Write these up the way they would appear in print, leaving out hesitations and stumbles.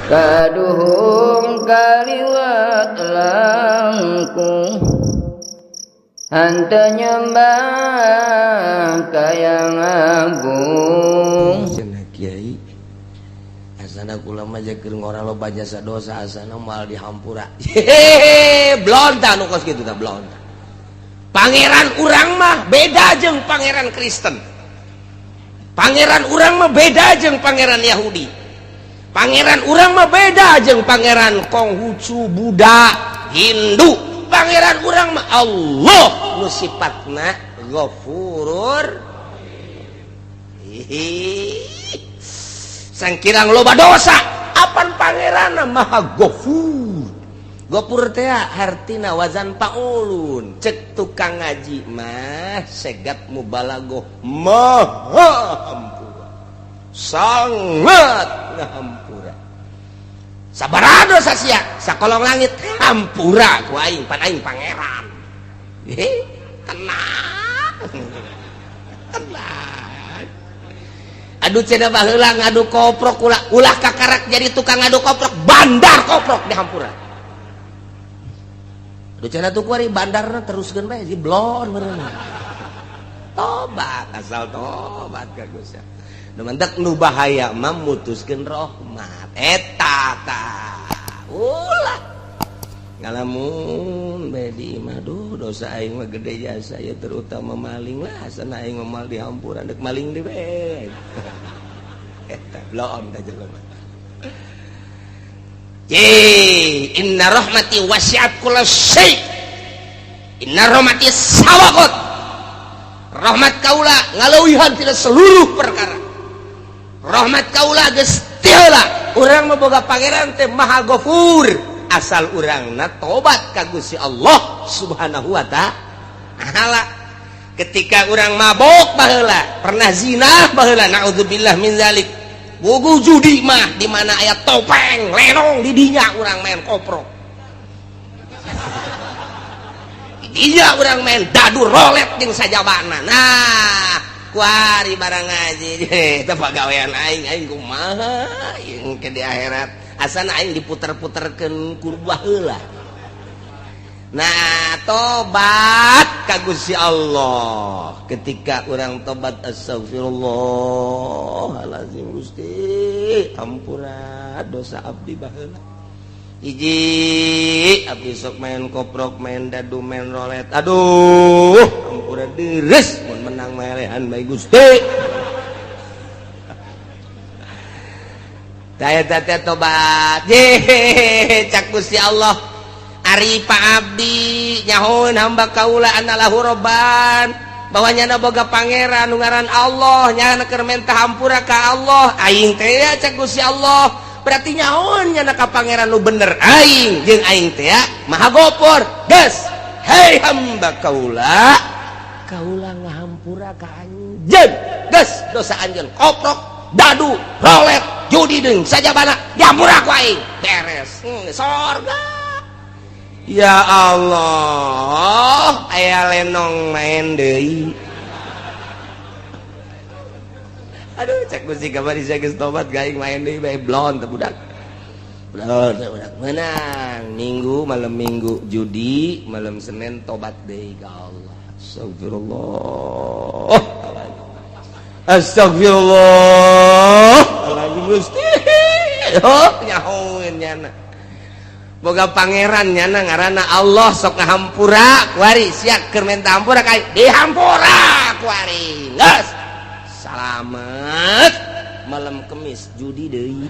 Kaduhung kaliwat langkung henteu nyembah ka Yang Agung. Cenah kiai asana kula mah keur ngora loba jasa dosa asana moal dihampura. Hehehe, blonta nu kos kitu tah blonta. Pangeran urang mah beda jeung pangeran Kristen. Pangeran urang mah beda jeung pangeran Yahudi. Pangeran urang mah beda jeung pangeran Konghucu, Buddha, Hindu. Pangeran urang mah Allah nu sifatna Ghafurur. Sangkirang loba dosa, apan pangeran Maha Ghafur. Ghafur teh hartina wazan paulun. Cek tukang ngaji mah segat mubalagoh maha hampura. Sangat ngahampura. Sabaraha dosa sia sakolong langit hampura ku aing pan aing pangeran. Tenang. Tenang. Aduh cenah baheula ngadu koprok ulah ulah kakarak jadi tukang ngadu koprok, bandar koprok dihampura. Aduh cenah tuh kuari bandarna teruskeun bae si blon meureun. Tobat asal tobat ka Gusti. Nu mantak nu bahaya mah mutuskeun rahmat. Eta tah. Ulah ngalamun bae di imah duh dosa aing mah gede jasa ya terutama maling lah asana aing mah moal dihampura deuk maling deui bae. Eta blon ka jelema. Ye, inna rahmati wasi'at kulla syai. Inna rahmati sabaqat. Rahmat kaula ngaleuwihan tina seluruh perkara. Rahmat kaula geus ti heula. Urang mah boga pangeran teh Maha Ghafur. Asal urangna tobat ka Gusti Allah Subhanahu wa ta'ala. Ketika urang mabok baheula, pernah zina baheula, naudzubillah min zalik. Bugu judi mah di mana aya topeng lenong di dinya urang main koprok. Di dinya urang main dadu rolet jeung sajabana. Nah, kuari barang ngaji eta pagawean aing aing kumaha jeung ke di akhirat. Asana aing diputer-puterkeun ku baheula. Nah, tobat ka Gusti Allah. Ketika urang tobat astagfirullahalazim Gusti, ampura dosa abdi baheula. Hiji, abdi sok main koprok, main dadu, main rolet. Aduh, ampura deres mun menang melehan bae Gusti. Taya teh tobat. Ye, cak Gusti Allah. Ari Pak Abdi nyahoeun hamba kaula anallahu robban bahwa nyana boga pangeran nu ngaran Allah nyana keur menta hampura ka Allah aing teh cak Gusti Allah berarti nyahoeun nyana ka pangeran nu bener aing jeung aing teh Maha Gopor geus hei hamba kaula kaula ngahampura ka anjeun geus dosa anjeun koprok dadu rolet judi deung sajabana dihampura ku aing beres sorga. Ya Allah, aya lenong main deui. Aduh, cek Gusti kamari saya geus tobat gaing main deui bae blon teh budak. Blon teh budak. Menang minggu malam minggu judi, malam Senin tobat deui ka Allah. Astagfirullah. Astagfirullah. Alhamdulillah Gusti. Oh, nyahoeun nyana. Boga pangeran nyana ngaranna Allah sok ngahampura kuari sia keur menta hampura ka dihampura kuari geus salamet malam Kemis judi deui.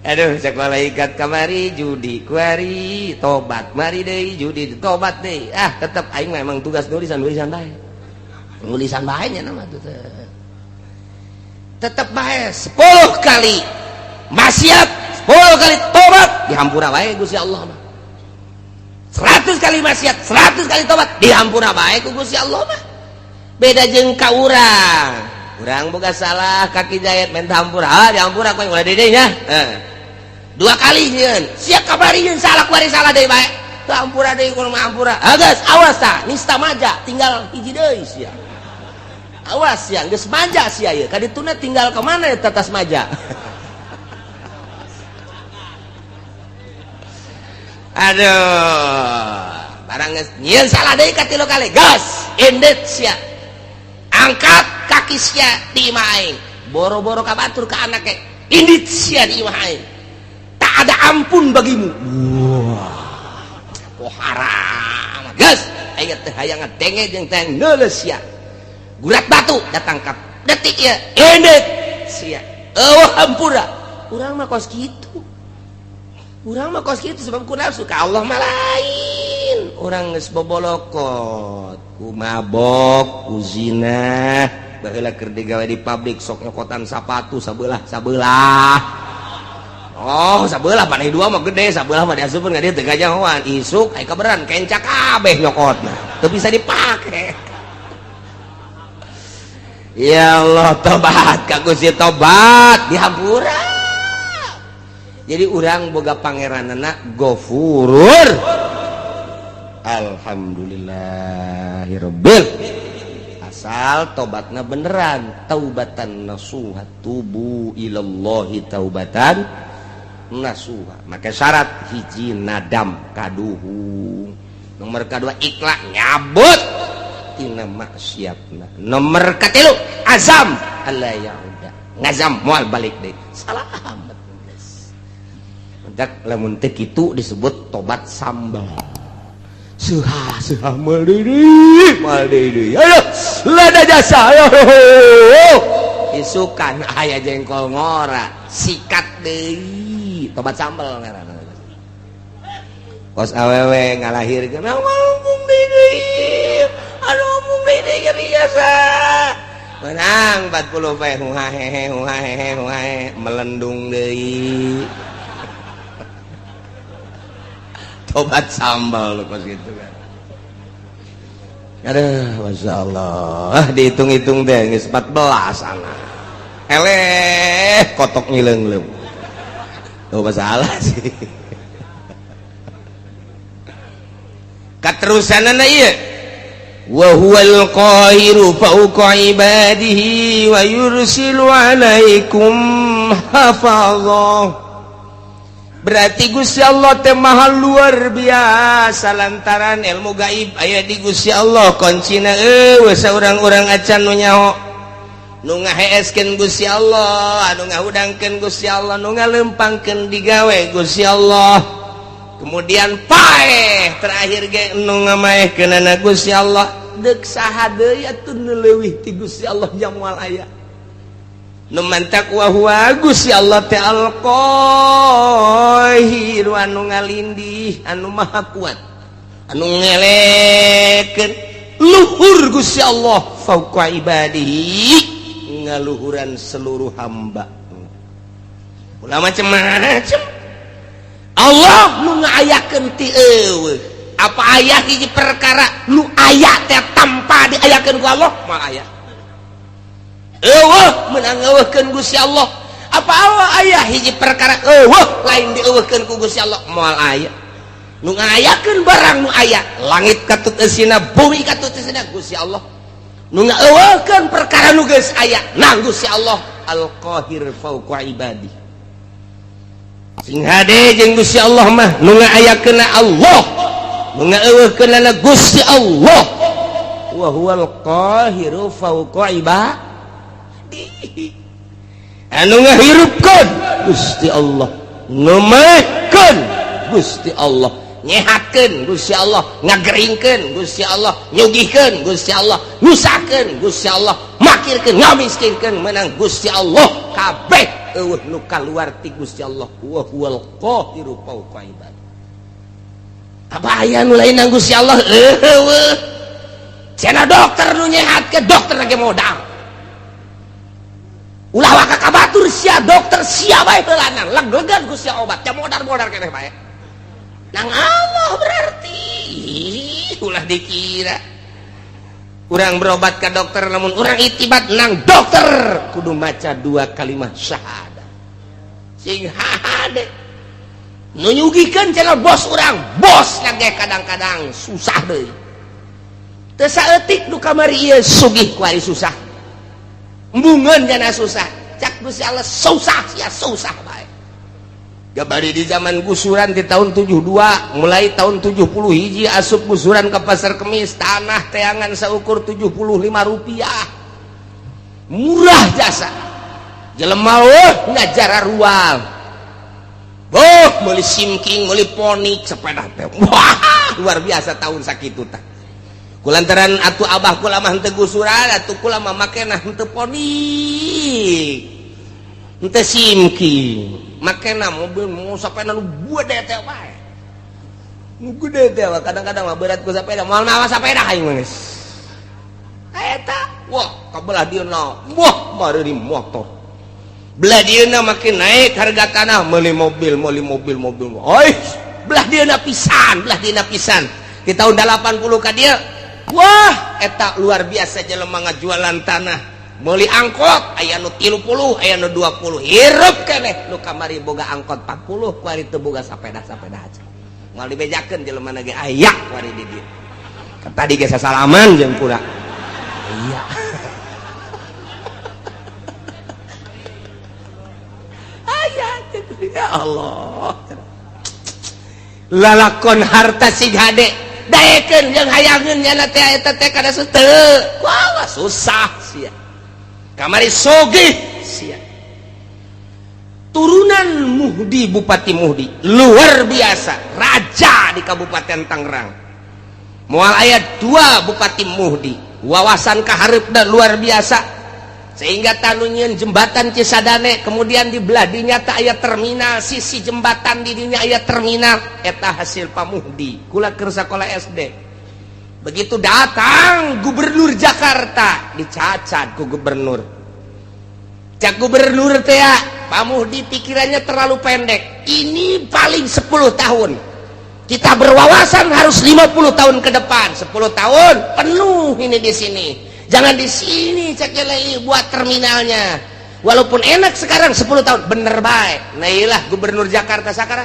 Aduh cek malaikat kamari judi kuari tobat mari deui judi tobat deui ah tetep aing memang tugas nulisan-nulisan bae nulisan bae nya mah tetep bae 10 kali maksiat 10 kali tobat dihampura bae Gusti Allah mah. 100 kali maksiat 100 kali tobat dihampura bae ku Gusti Allah mah. Beda jeung ka urang. Urang boga salah kaki jayat menta hampura ah dihampura ku ulah deui nya. 2 kali nyieun sia kabari nyeun salah kuari salah deui bae. Teu hampura deui kudu hampura. Ah geus awas tah nista maja tinggal hiji deui sia. Awas ya, geus maja sia ieu. Kadituna tinggal ke mana eta tas maja? Aduh, barang geus nyieun salah deui ka tilu kali. Gas, indet sia. Angkat kaki sia di imah aing. Boro-boro ka batur ka anake. Indit sia di imah aing. Tak ada ampun bagimu. Wah. Oh haram. Gas, aing teh hayang ngadenge jeung teh neuleus sia. Gurat batu datang ka detik ieu. Indit sia. Eueuh hampura. Urang mah kos kitu. Urang mah kos kitu sebab ku nafsu ka Allah mah lain. Urang geus bobolokot, ku mabok, ku zina, baheula keur digawe di pabrik sok nyokotan sapatu sabelah-sabelah. Oh, sabelah panai dua mah gede, sabelah mah diasupkeun ka dieu teu gajahoan. Isuk aya kaberan kenca kabeh nyokotna. Teu bisa dipake. Ya Allah, tobat ka Gusti, tobat dihampura. Jadi urang boga pangeranana Gofurur. Alhamdulillahirabbil. Asal tobatna beneran, taubatan nasuha, tubu ilallahi taubatan nasuha. Maka syarat hiji nadam kaduhung. Nomor kedua ikhlas nyabut tina maksiatna. Nomor katilu azam alla yauda. Ngazam moal balik deui. Salamet geus. Mentak lamun teu kitu disebut tobat sambal. Suha suha moal deui, moal deui. Ayo, lada jasa. Ayo. Isukan aya jengkol ngora, sikat deui. Tobat sambal ngaranna. Kos awewe ngalahirkeun ngomong deui. Aduh ngomong deui biasa. Menang 40 poe huhahehe huhahehe huhahe melendung deui. Tobat sambal lu kos gitu kan. Aduh, Masya Allah. Dihitung-hitung deh, geus 14 anak. Eleh, kotok ngileung-leung. Tuh masalah sih. Katerusanana ieu. Wa huwal qahiru fawqa ibadihi wa yursilu alaikum hafazah. Berarti Gusti Allah teh maha luar biasa lantaran ilmu gaib aya di Gusti Allah, kuncina eueuh saurang-urang acan nu nyaho. Nu ngaheeskeun Gusti Allah, anu ngahudangkeun Gusti Allah, nu ngalempangkeun digawe Gusti Allah. Kemudian paeh terakhir ge nu ngamaehkeunana Gusti Allah. Deuk saha deui atuh nu leuwih ti Gusti Allah jang moal aya. Nu mantak wa huwa Gusti Allah teh al-Qahir anu ngalindih, anu maha kuat, anu ngelekeun luhur Gusti Allah fauqa ibadihi, ngaluhuran seluruh hamba. Ulah macem-macem Allah nu ngaayakeun ti eueuh. Apa aya hiji perkara nu aya teh tanpa diayakeun ku Allah? Moal aya. Eueuh meunang ngeueuhkeun Gusti Allah. Apa Allah aya hiji perkara eueuh lain dieueuhkeun ku Gusti Allah? Moal aya. Nu ngayakeun barang nu aya, langit katut eusina, bumi katut eusina Gusti Allah. Nu ngaeueuhkeun perkara nu geus aya, nang Gusti Allah Al-Qahir fauqa ibadi. Sing hade jeung Gusti Allah mah nu ngaayakeunna Allah, nu ngaeueuhkeunna Gusti Allah. Wa huwal qahiru fauqa ibadi. Anu ngahirupkeun Gusti Allah, ngemaehkeun Gusti Allah, nyehatkeun Gusti Allah, ngageringkeun Gusti Allah, nyugihkeun Gusti Allah, nyusahkeun Gusti Allah, makirkeun, ngamiskinkeun menang Gusti Allah. Kabeh eueuh nu kaluar ti Gusti Allah. Wa huwal qahiru fauqa ibadi. Apa aya nu lain nang Gusti Allah? Eueuh. Cenah dokter nu nyehatkeun, dokter lagi modal. Ulah waka ka batur sia dokter sia bae heulana leg-legan ku sia obat nya modar-modar keneh bae. Nang Allah berarti ulah dikira urang berobat ke dokter, namun urang itibat nang dokter kudu maca dua kalimat syahadat. Sing hade nu nyugihkeun cenah bos urang, bos lagi kadang-kadang susah deui. Teu saeutik nu kamari ieu sugih ku ari susah. Embungeun jana susah. Cak Gusti Allah susah sia susah bae. Gabari di zaman gusuran di tahun 72, mulai tahun 70 hiji asup gusuran ke Pasar Kemis, tanah teangan seukur 75 rupiah. Murah jasa. Jelema weh ngajara ruang. Oh, meuli simking, meuli ponik sepeda teh. Wah, luar biasa tahun sakitu tah. Kulantaran atuh abah kula mah henteu gusuran, atuh kula mah makena henteu ponik. Henteu simking. Makena mobil mau sepeda nu gede teh wae. Nu gede teh kadang-kadang mah berat ku sepeda, moal mawa sepeda aing mah geus. Eta, wah, kabelah dieuna. Wah, mari motor. Belah dieuna makin naik harga tanah, meuli mobil, meuli mobil, mobil. Oi, belah dieuna pisan, belah dieuna pisan. Di tahun 80 ka dieu, wah, eta luar biasa jelema ngajualan tanah. Meuli angkot aya nu 30, aya nu 20. Hirup keneh nu kamari boga angkot 40, kuari teu boga sapeda-sapeda aja. Moal dibejakeun jelema ge aya kuari di dieu. Tadi ge sasalaman jeung kula. Iya. Ya Allah, lalakon harta sing hade daekeun jeung hayangeun nyana teh eta teh kada teu. Wah, susah sia. Kamari sogih sia. Turunan Muhdi, Bupati Muhdi luar biasa, raja di Kabupaten Tangerang. Moal aya 2 Bupati Muhdi, wawasan kahareupna luar biasa. Sehingga tanunyeun jembatan Cisadane, kemudian di belah dinya teh aya terminal, sisi jembatan di dinya aya terminal, eta hasil Pamuhdi. Kula keur sakola SD. Begitu datang gubernur Jakarta, dicacat ku gubernur. Cak gubernur teh, Pamuhdi pikirannya terlalu pendek. Ini paling 10 tahun. Kita berwawasan harus 50 tahun ke depan. 10 tahun penuh ini di sini. Jangan di sini cek lagi buat terminalnya. Walaupun enak sekarang 10 tahun, bener baik. Nah iyalah gubernur Jakarta sekarang.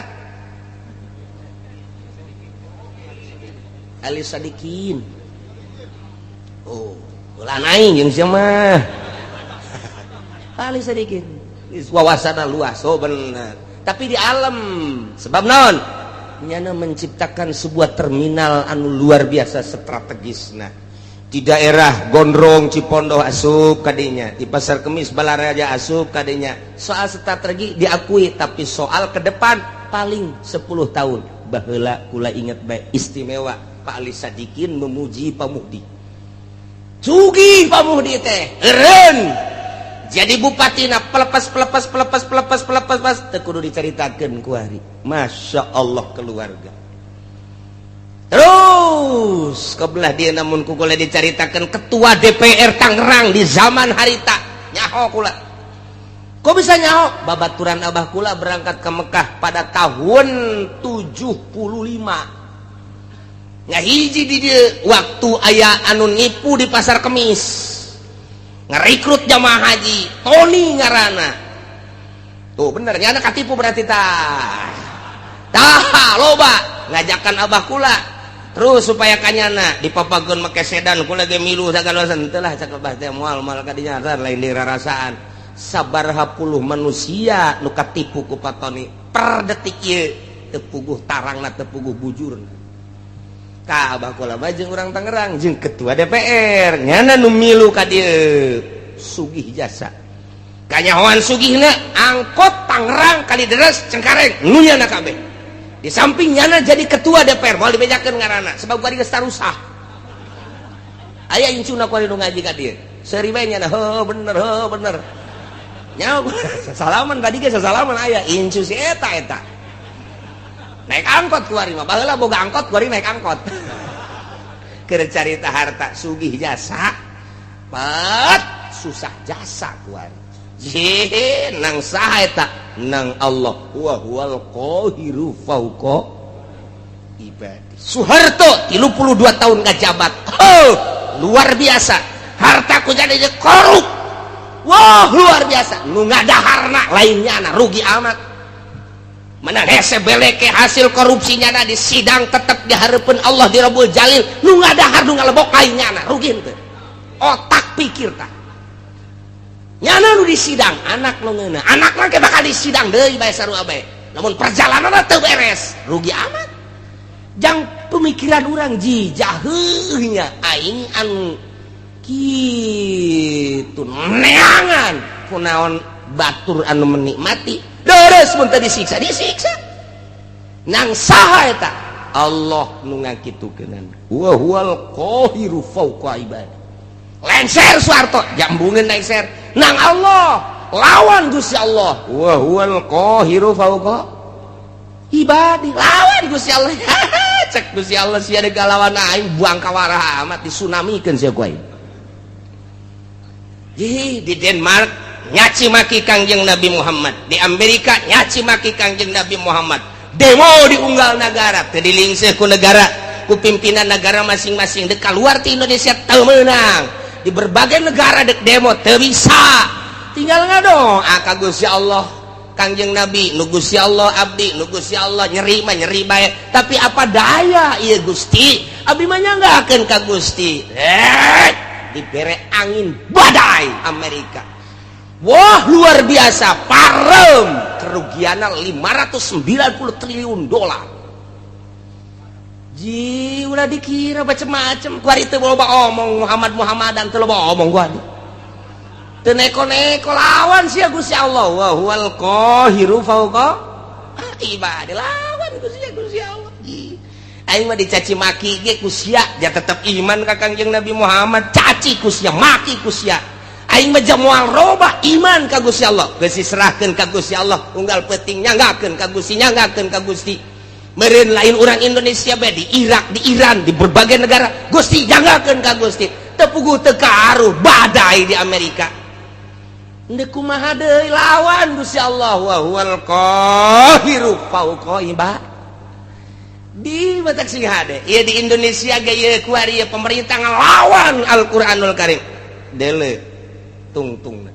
Ali Sadikin. Oh, ulah aing jeung sia mah. Ali Sadikin. Wawasanna luas, oh bener. Tapi di alam sebab naon? Nyana menciptakan sebuah terminal anu luar biasa strategisna. Di daerah Gondrong Cipondoh asup kadinya, di Pasar Kemis Balaraja asup kadinya. Soal strategi diakui, tapi soal ke depan paling 10 tahun. Baheula kula inget baik istimewa Pak Ali Sadikin memuji Pak Muhdi. Sugih Pak Muhdi teh eureun. Jadi bupatina pelepas pelepas pelepas pelepas pelepas pas teu kudu dicaritakeun ku hari. Masya Allah keluarga. Terus kebelah dia namun ku kula dicaritakan ketua DPR Tangerang di zaman harita nyaho kula. Kok bisa nyaho? Babaturan abah kula berangkat ke Mekah pada tahun 75. Ngahiji di dia waktu aya anu nipu di Pasar Kemis. Ngerekrut jamaah haji, Tony ngarana. Tuh bener nyana katipu berarti tah. Tah loba ngajakan abah kula. Terus supaya kanyana dipapageun make sedan kula ge milu sagala teu lah cak abah teh moal moal kadinya lain dirarasaan. Sabaraha puluh manusia nu katipu ku Pak Tony per detik ieu teu puguh tarangna teu puguh bujurna. Ka abah kula mah jeung urang Tangerang jeung ketua DPR nyana nu milu ka dieu sugih jasa. Kanyahoan sugihna angkot Tangerang Kalideres Cengkareng nu nyana kabeh. Di samping nyana jadi ketua DPR moal dibejakeun ngaranna sebab kuari geus tarusah. Aya incuna kuari nu ngaji ka dieu. Seuri bae nyana heuh bener heuh bener. Nyaho salaman tadi ge sasalaman aya incu si eta eta. Naik angkot kuari mah baheula boga angkot kuari naik angkot. Keur carita harta sugih jasa pat susah jasa kuari. Jih, nang saha eta? Nang Allah wa huwal qahiru fauqa ibadi. Soeharto 32 tahun ngajabat. Oh, luar biasa. Harta ku jadi korup. Wah, luar biasa. Nu ngadaharna lainnya na rugi amat. Menang hese beleke hasil korupsinya na di sidang tetep dihareupeun Allah di Rabbul Jalil. Nu ngadahar nu ngalebok lainnya na rugi henteu. Otak pikir tah. Nyana nu disidang anak nu ngeunah, anak mah ke bakal disidang deui bae sarua bae. Lamun perjalanan teu beres, rugi amat. Jang pemikiran urang ji jaheuh nya aing anu kitu neangan kunaon batur anu menikmati deres mun teu disiksa, disiksa. Nang saha eta? Allah nu ngakitukeunana. Wa huwal qahiru fawqa ibadi. Lengser Soeharto, jambungeun lengser. Nang Allah, lawan Gusti Allah. Wa huwal qahiru fawqa ibadi. Lawan Gusti Allah. Cek Gusti Allah sia deuk lawan aing buang kawarah amat disunamikeun sia ku aing. Di Denmark nyaci maki Kangjeng Nabi Muhammad, di Amerika nyaci maki Kangjeng Nabi Muhammad, demo di unggal negara teu dilingseuh ku negara, ku pimpinan negara masing-masing. Dek keluar ti Indonesia teu meunang, di berbagai negara dek demo teu bisa, tinggal ngadoa ka Gusti Allah. Kangjeng Nabi nu Gusti Allah, abdi nu Gusti Allah, nyeri mah nyeri bae, tapi apa daya ieu Gusti, abdi mah nyanggakeun ka Gusti. Dibere angin badai Amerika, wah luar biasa, parem, kerugiannya 590 triliun dolar. Ji ulah dikira macem-macem kuari teu loba omong Muhammad Muhammadan, teu loba omong kuari, teu neko-neko lawan sia Gusti Allah. Wa huwal qahiru fawqa ibadi, lawan Gusti Gusti Allah. Ji aing mah dicaci maki ge ku sia ja tetep iman ka Kangjeng Nabi Muhammad. Caci ku sia, maki ku sia, aing mah moal robah iman ka Gusti Allah. Geus diserahkeun ka Gusti Allah, unggal peuting nyanggakeun ka Gusti, nyanggakeun ka Gusti. Meureun lain urang Indonesia bae, di Irak, di Iran, di berbagai negara, Gusti nyanggakeun ka Gusti. Teu puguh teu karuh badai di Amerika. Ndek kumaha deui, lawan Gusti Allah. Wa huwal qahiru fawqa ibad. Di batak sing hade ieu di Indonesia ge ieu kuari ieu pemerintah ngelawan Al-Qur'anul Karim, dele tungtungna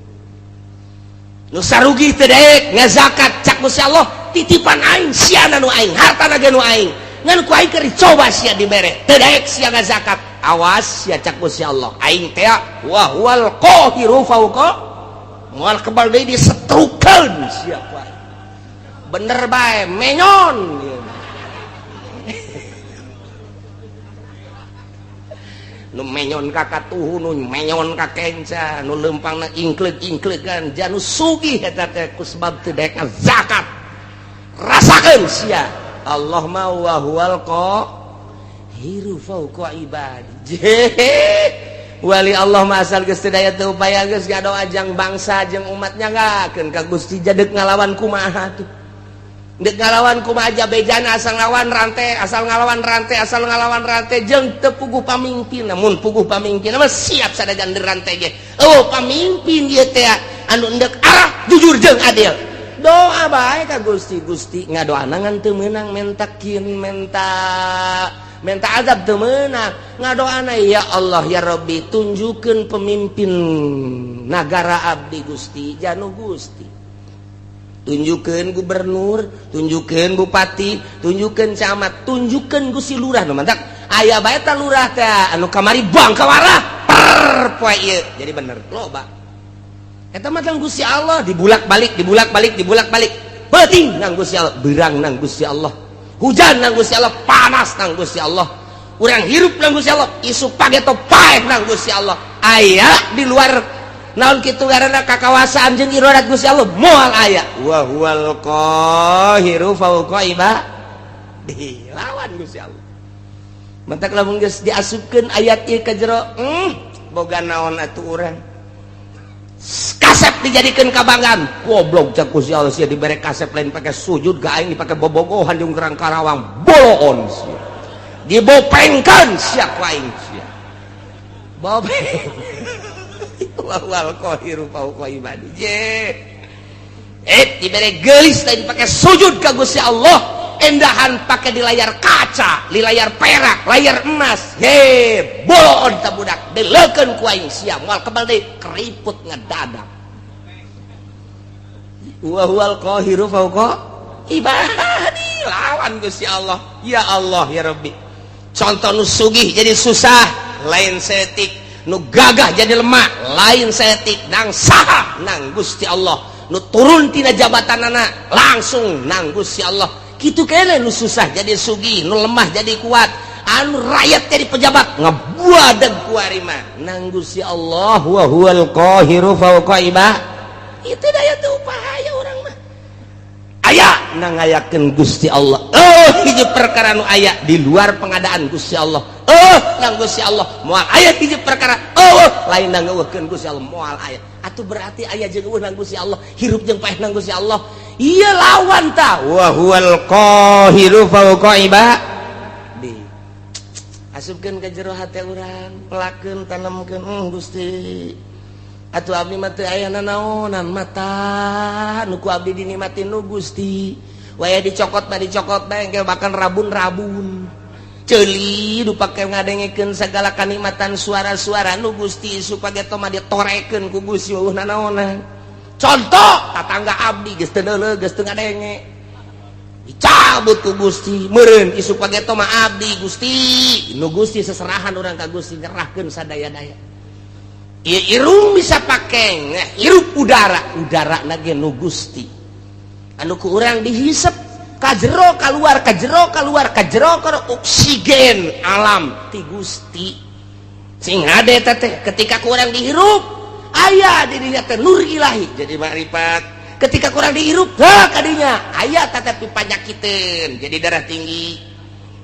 nu sarugi teu daek ngazakat. Cak Gusti Allah, titipan aing, siana nu aing, hartana ge nu aing, ngan ku aing keur dicoba sia dibere, teu daek sia ngazakat, awas sia. Cak Gusti Allah, aing teh wa huwal qahiru fawqa, moal kebal deui, disetrukeun sia ku aing. Bener bae menyon nu menyon ka katuhu, nu menyon ka kenca, nu lempangna ingkleug-ingklegan janu sugih eta teh ku sebab teu daek zakat. Rasakeun sia, Allah mah wa huwal qahiru fawqa ibadi. Wali Allah mah asal geus teu daya teu upaya, geus ngadoa jang bangsa jeung umatnya, nyanggakeun ka Gusti. Jadek ngalawan kumaha tuh? Dek ngalawan kumaha aja bejana, asal ngalawan rantai, asal ngalawan rantai, asal ngalawan rantai jeung teu puguh pamimpin. Namun puguh pamimpin mah siap sadajan rantai ge. Oh, pamimpin ieu teh anu endek arah jujur jeung adil. Doa bae ka Gusti. Gusti ngadoana ngan teu meunang, mentakin menta menta azab teu meunang. Ngadoana, ya Allah ya Rabbi, tunjukkeun pemimpin nagara abdi Gusti, janu Gusti tunjukkan gubernur, tunjukkan bupati, tunjukkan camat, tunjukkan Gusti lurah. Nu mantak aya bae ta lurah teh anu kamari buang kawarah per poe ieu jadi bener loba. Eta mah Gusti Allah dibulak-balik, dibulak-balik, dibulak-balik. Peuting nang Gusti Allah, beurang nang Gusti Allah, hujan nang Gusti Allah, panas nang Gusti Allah, urang hirup nang Gusti Allah, isuk pageto paeh nang Gusti Allah. Aya di luar naon kitu ngaranna kakawasaan jeung iradat Gusti Allah moal aya. Wa huwal qahiru fawqa ibadi, lawan Gusti Allah. Mantak lamun geus diasupkeun ayat ieu ka jero, boga naon atuh urang? Kasep dijadikeun kabanggaan, goblok. Cak Gusti Allah, sia dibere kasep lain pake sujud ka aing, dipake bobogohan jeung kerang Karawang, boloon sia, dibopengkeun sia ku aing sia, bopeng. Wal qahiru fawqa ibadi. Je dibere gelis lain pakai sujud ka Gusti Allah, endahan pakai di layar kaca, di layar perak, layar emas. He boloon ta budak, deleukeun ku aing sia moal kebal deui, keriput ngedadak. Wa huwal qahiru fawqa ibadi, lawan Gusti Allah. Ya Allah ya Rabbi, contoh nu sugih jadi susah lain setik. Nu gagah jadi lemah lain saeutik, nang saha? Nang Gusti Allah. Nu turun tina jabatanana langsung nang Gusti Allah. Kitu keneh nu susah jadi sugih, nu lemah jadi kuat, anu rakyat jadi pejabat, ngabuadeg kuari mah nang Gusti Allah. Wa huwal qahiru fawqa ibadihi. Itu daya teu upaya urang mah aya nang ngayakeun Gusti Allah. Oh, hiji perkara nu aya di luar pengadaan Gusti Allah, oh, nang Gusti Allah. Moal aya hiji perkara, oh, lain nang ngeuweuhkeun Gusti Allah, moal aya. Atuh berarti aya jeung euweuh nang Gusti Allah, hirup jeung paeh nang Gusti Allah. Iya, lawan ta. Wa huwal qahiru fawqa ibadi. Asupkeun ka jero hate urang, pelakeun, tanemkeun, Gusti, atuh abdi mah teu aya nanaonan, mata nu ku abdi dinikmatin nu Gusti. Waya dicokot mah dicokot bae engke, bahkan rabun-rabun ceuli nu pake ngadengekeun segala kanikmatan suara-suara nu Gusti, supaya mah ditorekeun ku Gusti, euweuh nanaonan. Contoh, tatangga abdi geus teu neuleuh, geus teu ngadenge, dicabut ku Gusti meureun. Isuk pageto mah abdi Gusti nu Gusti, seserahan urang ka Gusti, nyerahkeun sadaya-daya. Ieu irung bisa pake hirup udara, udara na ge nu Gusti, anu ku urang dihisep ka jero kaluar, ka jero kaluar, ka jero kaluar, oksigen alam ti Gusti. Sing hade teh ketika ku urang dihirup aya di dinya teh nur ilahi, jadi makrifat. Ketika ku urang dihirup heh kadinya aya tetapi panyakiteun, jadi darah tinggi.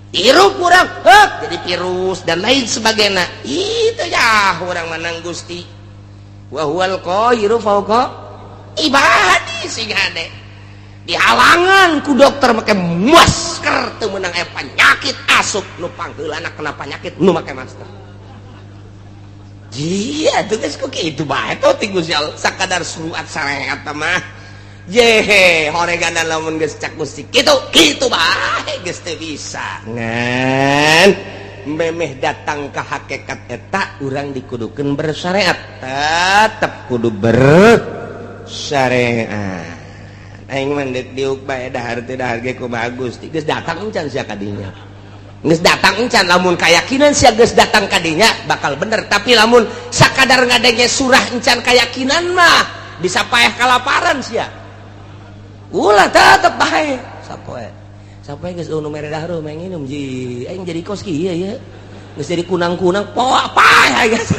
Hirup kurang hek, jadi virus dan lain sebagainya. Itu ya urang menang Gusti. Wa huwal qahiru fawqa ibadi. Sing hade dihalangan ku dokter make masker teu meunang, aya penyakit asup, nu pangheulana kena penyakit nu make masker. Iya, tuh geus ku kitu bae tuh ti Gusti Allah, sakadar surat syariat mah. Yehe, horegana lamun geus cak Gusti kitu, kitu bae geus teu bisa. Ngan memeh datang ke hakikat eta urang dikudukeun bersyariat, tetep kudu bersyariat. Aing mah deuk diuk bae, dahar teu dahar ge kumaha Gusti. Geus datang encan sia kadinya? Geus datang encan? Lamun keyakinan sia geus datang kadinya bakal bener, tapi lamun sakadar ngadenge surah encan keyakinan mah bisa paeh kalaparan sia. Ulah, tetep bae sapoe sapoe geus nu mere dahar mah nginum ji aing jadi kos kieu ya, geus jadi kunang-kunang poa paeh geus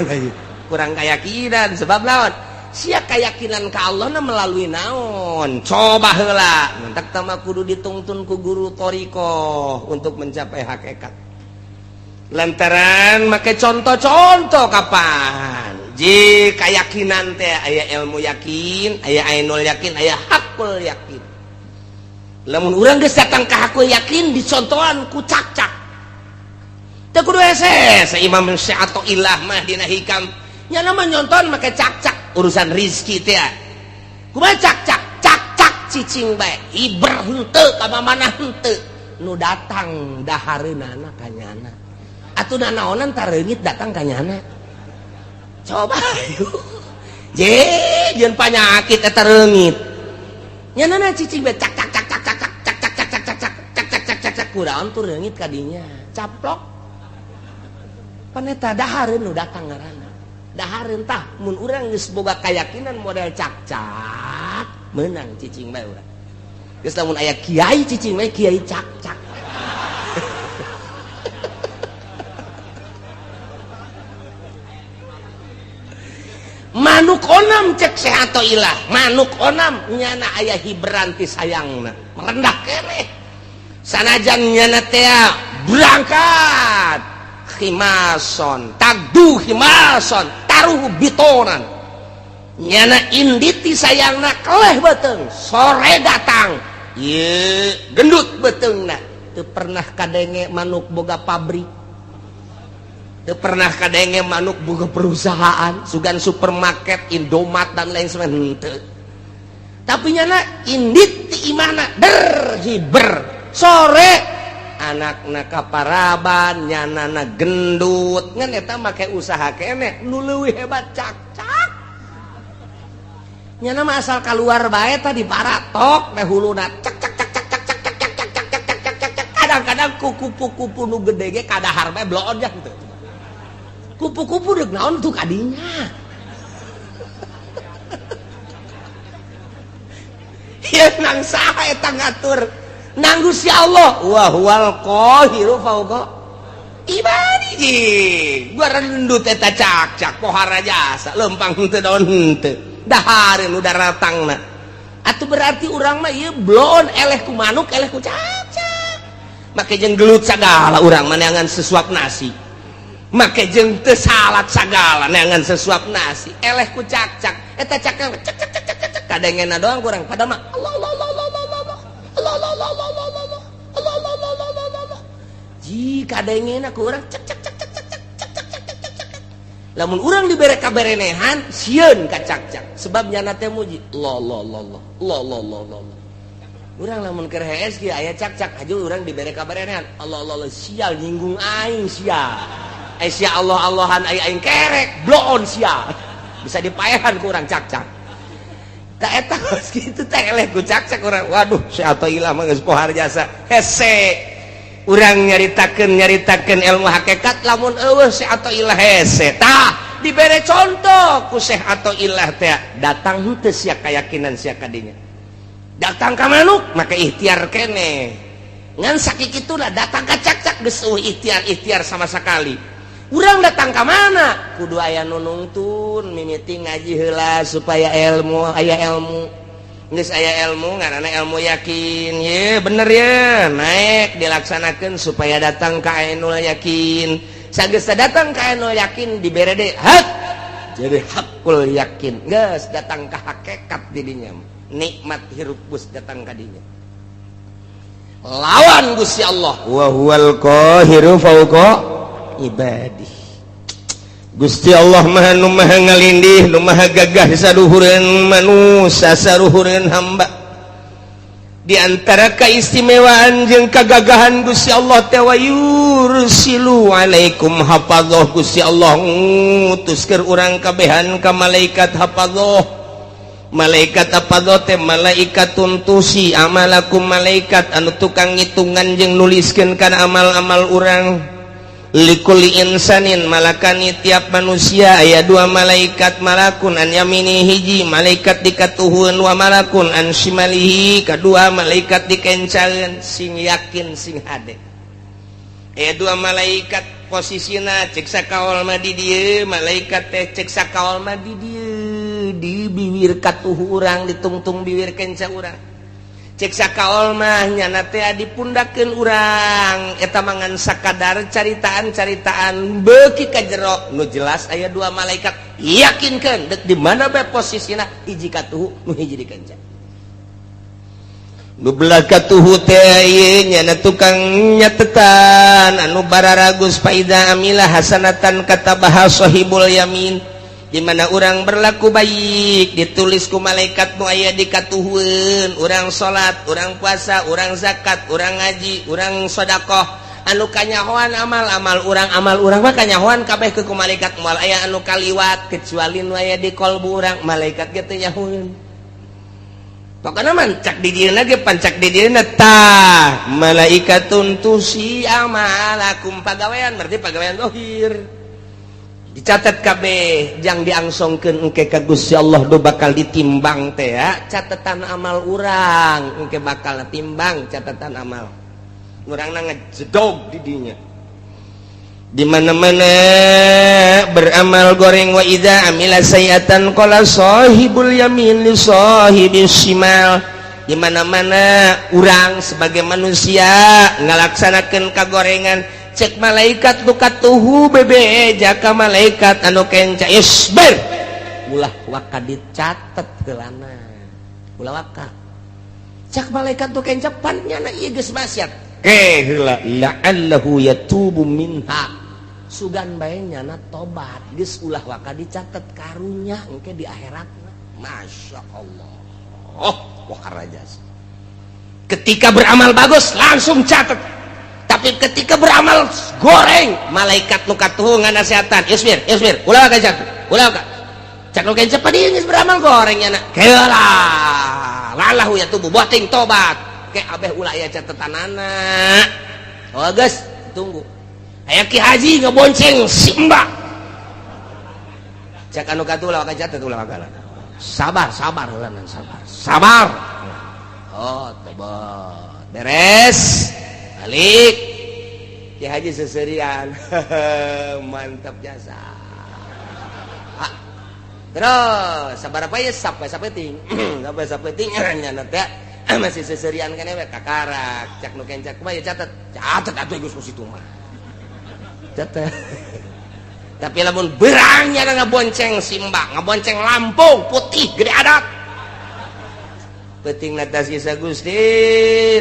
kurang keyakinan. Sebab lawan sia keyakinan ka Allah na melalui naon? Coba heula mentak tama kudu ditungtun ku guru thoriqoh untuk mencapai hakikat, lantaran make contoh-contoh kapan ji keyakinan teh aya ilmu yakin, aya ainul yakin, aya hakul yakin. Lamun urang geus datang ka hakul yakin, dicontohan ku cakcak teu kudu hese. Imam atau ilah mah dina Hikam nya nama nyonton make cakcak urusan rizki teh. Kumaha cakcak? Cakcak cicing bae, hiber henteu ka mana henteu, nu datang dahareunana ka nyana. Atuh nanaonan tareungit datang ka nyana? Coba je jeung panyakit eta reungit nyana, cicing bae, cak cak cak cak cak cak cak cak cak cak cak cak cak cak cak cak, kudaon tuh reungit kadinya caplok? Pan eta dahareun nu datang ngaranna dahareun. Tah, mun urang geus boga keyakinan model cakcak, menang cicing bae urang. Geus, lamun aya kiai cicing bae, kiai cakcak. Manuk onam, cek sehat ilah, manuk onam nyana aya hiberan ti sayangna merendah keneh, sanajan nyana tea berangkat khimason tagdu khimason taruh bitonan, nyana inditi sayangna keleh beteng, sore datang ye gendut betengna. Teu pernah kadenge manuk boga pabrik, teu pernah kadenge manuk boga perusahaan sugan supermarket, Indomaret, dan lain sebagainya, henteu. Tapi nyana indit ti imahna der hiber, sore anakna kaparaban, nyanana gendut. Ngan eta make usaha keneh nu leuwih hebat cakcak. Nyana mah asal keluar bae tadi baratok teh huluna cak cak cak cak cak cak cak cak cak cak cak cak cak cak. Kadang-kadang ku kupu-kupu nu gede ge kadahar bae bloon ya gitu. Kupu-kupu dek naon tuh kadinya. Ya nang saha eta ngatur? Nang Gusti Allah. Wa huwal qahiru fauqa ibadihi. Gua rendut eta cakcak pohara jasa lempang henteu daun henteu. Dahareun nu daratangna. Atuh berarti urang mah ieu bloon eleh ku manuk eleh ku cakcak. Make jeung gelut sagala urang mah neangan sesuap nasi. Make jeung teu salat sagala neangan sesuap nasi. Eleh ku cakcak. Eta cakcak cak cak cak cak cak kadengena doang kurang padahal mah Allah Allah Allah Allah Allah Allah Allah Allah Allah Allah Allah Allah Allah Allah Allah. Ji kadengena ku urang cak cak cak cak cak cak cak cak cak cak cak. Lamun urang dibere kaberenehan sieun ka cakcak sebab nyana teh muji Allah Allah Allah Allah Allah Allah Allah. Urang lamun keur hees kieu aya cakcak haju urang dibere kaberenehan Allah Allah Allah sial nyinggung aing sia. Eh sia Allah Allahan aing aing kerek bloon sia. Bisa dipaehan ku urang cakcak. Tak eta geus kitu teh eleh ku cakcak urang. Waduh si Athoillah mah geus pohar jasa. Hese. Urang nyaritakeun ilmu hakikat lamun eueuh si Athoillah hese. Tah dibere contoh ku Syekh Athoillah teh datang henteu sia kayakinan sia kadinya. Datang ka manuk maka ikhtiar keneh. Ngan sakikituna datang ka cakcak geus eueuh ikhtiar-ikhtiar sama sekali. Urang datang ka mana? Kudu aya nu nungtun mimiti ngaji heula supaya ilmu aya ilmu. Geus aya ilmu ngaranna ilmu yakin. Ye bener ye naik dilaksanakeun supaya datang ka ainul yakin. Sageus datang ka ainul yakin dibere deui hak. Jadi hakul yakin. Geus datang ka hakikat didinya. Nikmat hirup geus datang ka dinya. Lawan Gusti Allah. Wa huwal qahiru fauqa ibadih. Gusti Allah maha nu maha ngalindih nu maha gagah saluhureun manusia saluhureun hamba. Di antara keistimewaan jeung kagagahan Gusti Allah teh wa yursilu alaikum hafadzah. Gusti Allah ngutus keur urang kabehan ka malaikat hafadzah. Malaikat hafadzah teh malaikatun tusi amalakum, malaikat anu tukang ngitungan jeung nuliskeun kana amal-amal urang. Likulli insanin malakani tiap manusia aya dua malaikat, malakun an yamini hiji malaikat dikatuhun wa malakun an shimalihi kadua malaikat dikencaeun. Sing yakin sing hade aya dua malaikat posisina cek sakaol mah di dieu malaikat teh cek sakaol mah di dieu di bibir katuhu urang ditungtung bibir kenca urang. Cek sakaol mah nyana teh dipundakeun urang eta mangan sakadar caritaan-caritaan beuki ka jero nu jelas aya dua malaikat yakinkeun dek di mana bae posisina hiji katuhu nu hiji dikenca. Nu belah katuhu teh ieu nyana tukang nyatetan anu bararagus faida amila hasanatan katabaha sahibul yamin. Di mana urang berlaku baik ditulis ku malaikat nu aya di katuhueun, urang salat, urang puasa, urang zakat, urang ngaji, urang sedekah anu kanyahoan amal-amal urang, amal urang mah kanyahoan kabeh ke ku malaikat moal aya anu kaliwat kecuali nu aya di kolbu urang malaikat ge teu nyahoeun. Pokona mah cak di dieuna ge pancak di dieuna tah malaikatun tusi amalakum pagawean berarti pagawean zahir dicatat kabeh jang diangsongkeun engke ka Gusti Allah do bakal ditimbang teh ya catatan amal urang engke bakal timbang catatan amal urangna ngejedog di dinya. Di mana-mana beramal goreng wa idza amila sayiatan qala sahibul yamin li sahibis shimal. Di mana-mana urang sebagai manusia ngalaksanakeun kagorengan cek malaikat nu katuhu bebe jaka malaikat anu kenca isbir ulah waka dicatet heulana ulah waka cek malaikat nu kenca pan nyana ieu geus maksiat ke heula la'allahu yatubu minha sugan bae nyana tobat geus ulah waka dicatet karunya engke di akhiratna. Masya Allah, oh wakarajas. Ketika beramal bagus langsung catet. Tapi ketika beramal goreng malaikat nu katuhu nganasehatan isbir isbir ulah ka catet ulah ka cak nu kenca padi geus beramal goreng nyana heula lalahu yatubu boting tobat ke abeh ulah aya catetanana. Oh geus tunggu aya ki haji ngebonceng si mbak Cek anu katuh ulah catet, ulah kalah. Sabar, sabar heula, sabar. Sabar. Oh, tobat. Beres. Balik. Ki Haji seserian. Mantap jasa. Ah. Terus sabar apa ya, sampai sapeting. Sampai sapeting nya teh masih seserian kan we kakarak. Cak nu kencak kumaha ya, catet. Catet atuh geus ku situ mah. Catet. Tapi lamun berangnya ngabonceng simbak, ngabonceng lampu putih gede adat. Penting atas kisah Gusti.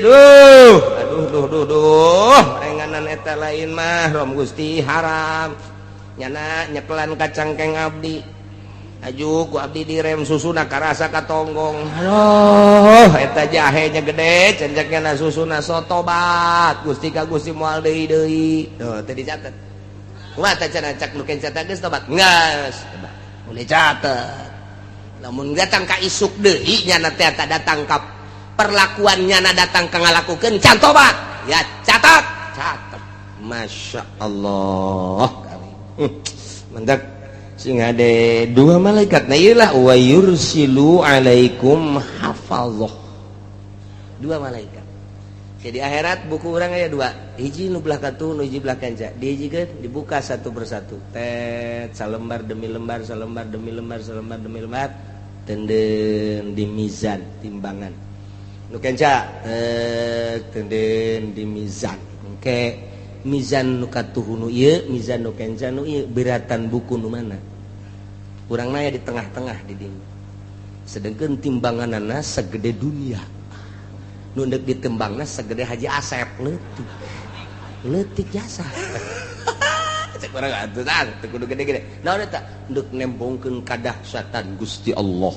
Duh, aduh, duh, duh, duh. Renganan eta lain mah rom Gusti, haram. Nyana nyekelan kacangkeng abdi. Aju ku abdi direm, susuna karasa katonggong. Aduh, eta jahenya gede, cenjaknya na susuna, so tobat. Gusti ka Gusti moal deui deui. Tuh, teu dicatet. Kumaha teh cenah, cak nu kenca geus tobat? Geus. Boleh catet. Lamun datang ka isuk deui nyana teh datang ka perlakuan nyana datang ka ngalakukeun can tobat. Ya catat, catat. Masya Allah. Mendak sing ada dua malaikat. Nah, iyalah wa yursilu alaikum hafazah. Dua malaikat. Jadi akhirat buku orang aya dua. Hiji nu belah katuh, nu hiji belah kenca. Dihijikeun, dibuka satu persatu. Tet, salembar demi lembar, salembar demi lembar, salembar demi lembar. Tenden di mizan, timbangan. Nu kenca, tenden di mizan. Oke, mizan nu katuh nu ieu, mizan nu kenca nu ieu, beratan buku nu mana? Urang naya di tengah-tengah di dinya. Sedangkan timbanganana segede dunia. Nu ndek ditembangna segede Haji Asep, leutik. Leutik jasa. Cek urang atuh tah, teu kudu gede-gede. Naon eta? Ndek nembongkeun kadahsyatan Gusti Allah.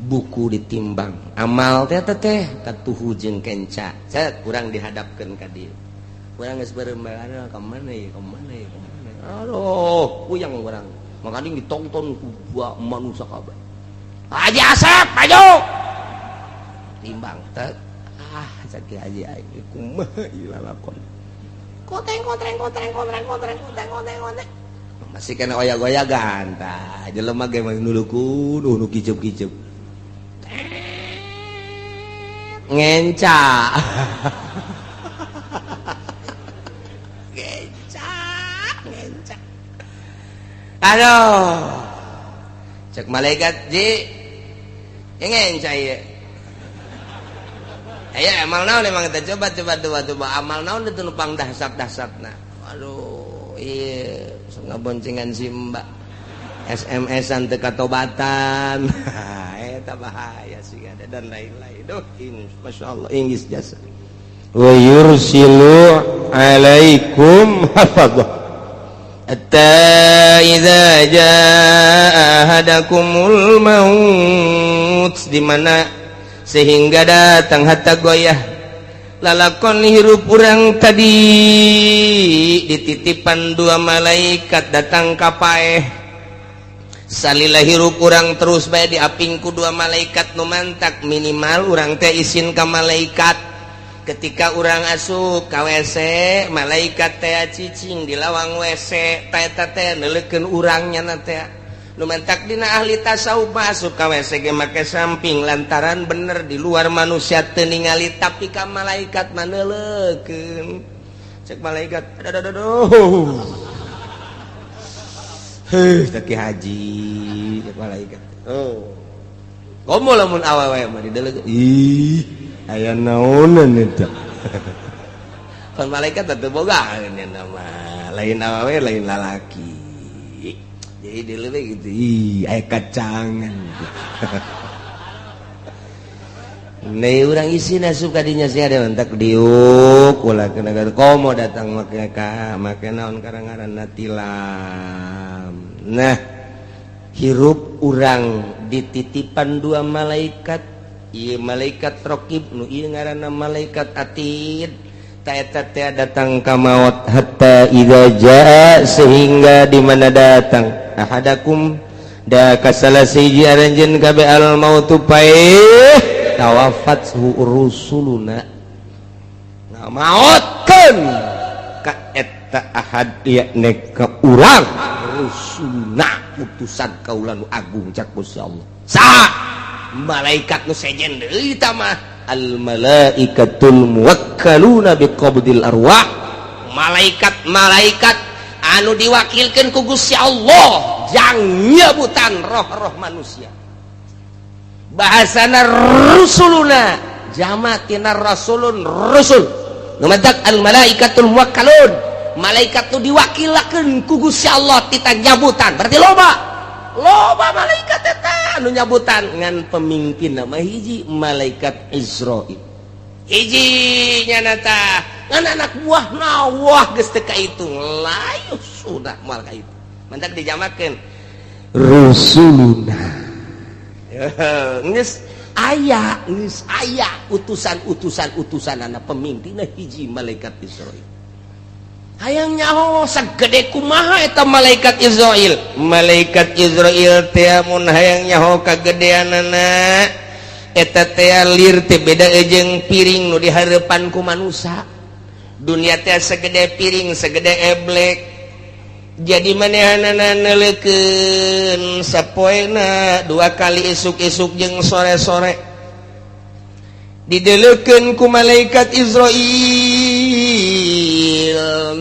Buku ditimbang. Amal teh teh katuhu jeung kenca. Cek urang dihadapkeun ka dieu. Urang geus beureum, ka mana ieu, ka mana ieu, ka mana. Aduh, puyeng urang. Makanya ditonton ku manusia kabeh. Haji Asep, maju. Timbang tek. Ah, cek Haji aing kumaha ieu lalakon. Koteng kotreng kotreng kotreng kotreng kotreng kotreng kotreng. Masih kena oyak-oyagan tah. Jelema ge mah nuluku nu kiceup-kiceup. Ngenca. Ngenca, ngenca. Aduh. Cek malaikat, ji. Ngenca ieu. Aya amal naon emang kita coba coba coba coba amal naon itu nupang dahsat-dahsatna. Aduh, iya ngaboncengan si mbak. SMS-an teu katobatan. Eta bahaya sih ada dan lain-lain. Duh, ini Masya Allah Inggris jasa. Wa yursilu alaikum hafadzah. Hatta idza jaa ahadakumul maut, di mana sehingga datang hatta goyah lalakon hirup urang tadi dititipan dua malaikat datang ka paeh. Salila hirup urang terus bae diaping ku dua malaikat nu mantak minimal urang teh isin ka malaikat. Ketika urang asup ka WC, malaikat teh cicing di lawang WC teh teh neuleukeun urangnya na teh. Nu mantak dina ahli tasawuf masuk ka WC ge make samping, lantaran bener di luar manusia teu ningali, tapi ka malaikat mah neuleukeun. Cek malaikat, aduh aduh aduh, heuh, teh Ki Haji. Cek malaikat, oh, komo lamun awewe mah dideuleuk, Ih, aya naonan eta? Kan malaikat teu boga nama lain awewe, lain lalaki, jadi dileuleuk gitu, Ih, aya kacangan. Nih urang isi asup kadinya sih ada mentak diuk ulah kena komo datang make ka make naon karang-ngaranna tilam. Nah, hirup urang dititipan dua malaikat, ieu malaikat rokib nu ieu ngaranna malaikat atid. Ta eta teh datang ka maut, hatta idza jaa, sehingga di mana datang, ahadakum da kasala siji aranjeun kabeh, al mautu paeh, tawafat rusuluna, ngamaotkeun ka eta ahad yakni ka urang. Rusuluna, utusan kaula nu agung, cak Gusti Allah. Saha malaikat nu sejen deui mah? Al malaikatul muwakkaluna biqabdil arwah, malaikat malaikat anu diwakilkan ku Gusti Allah jang nyebutan roh-roh manusia. Bahasana rusuluna, jama tina rasulun, rusul. Nu matak al malaikatul muwakkalun, malaikat nu diwakilakeun ku Gusti Allah tita nyabutan. Berarti loba loba malaikat eta anu nyabutan, ngan pemimpin nama hiji, malaikat Izrail hiji nyana tah. Ngan anak buah nawah geus teu kahitung, layu sudah moal kahitung. Mantak dijamakeun rusuluna. Geus aya, geus aya utusan-utusan, utusan anak pemimpinna hiji, malaikat Izrail. Hayang nyaho sagede kumaha eta malaikat Izrail? Malaikat Izrail teh mun hayang nyaho kagedeanana, eta teh lir teh beda jeung piring nu dihareupan ku manusia. Dunia teh segede piring, segede eblek. Jadi manehanana neuleukeun sapoena dua kali, isuk-isuk jeung sore-sore, dideleukeun ku malaikat Izrail,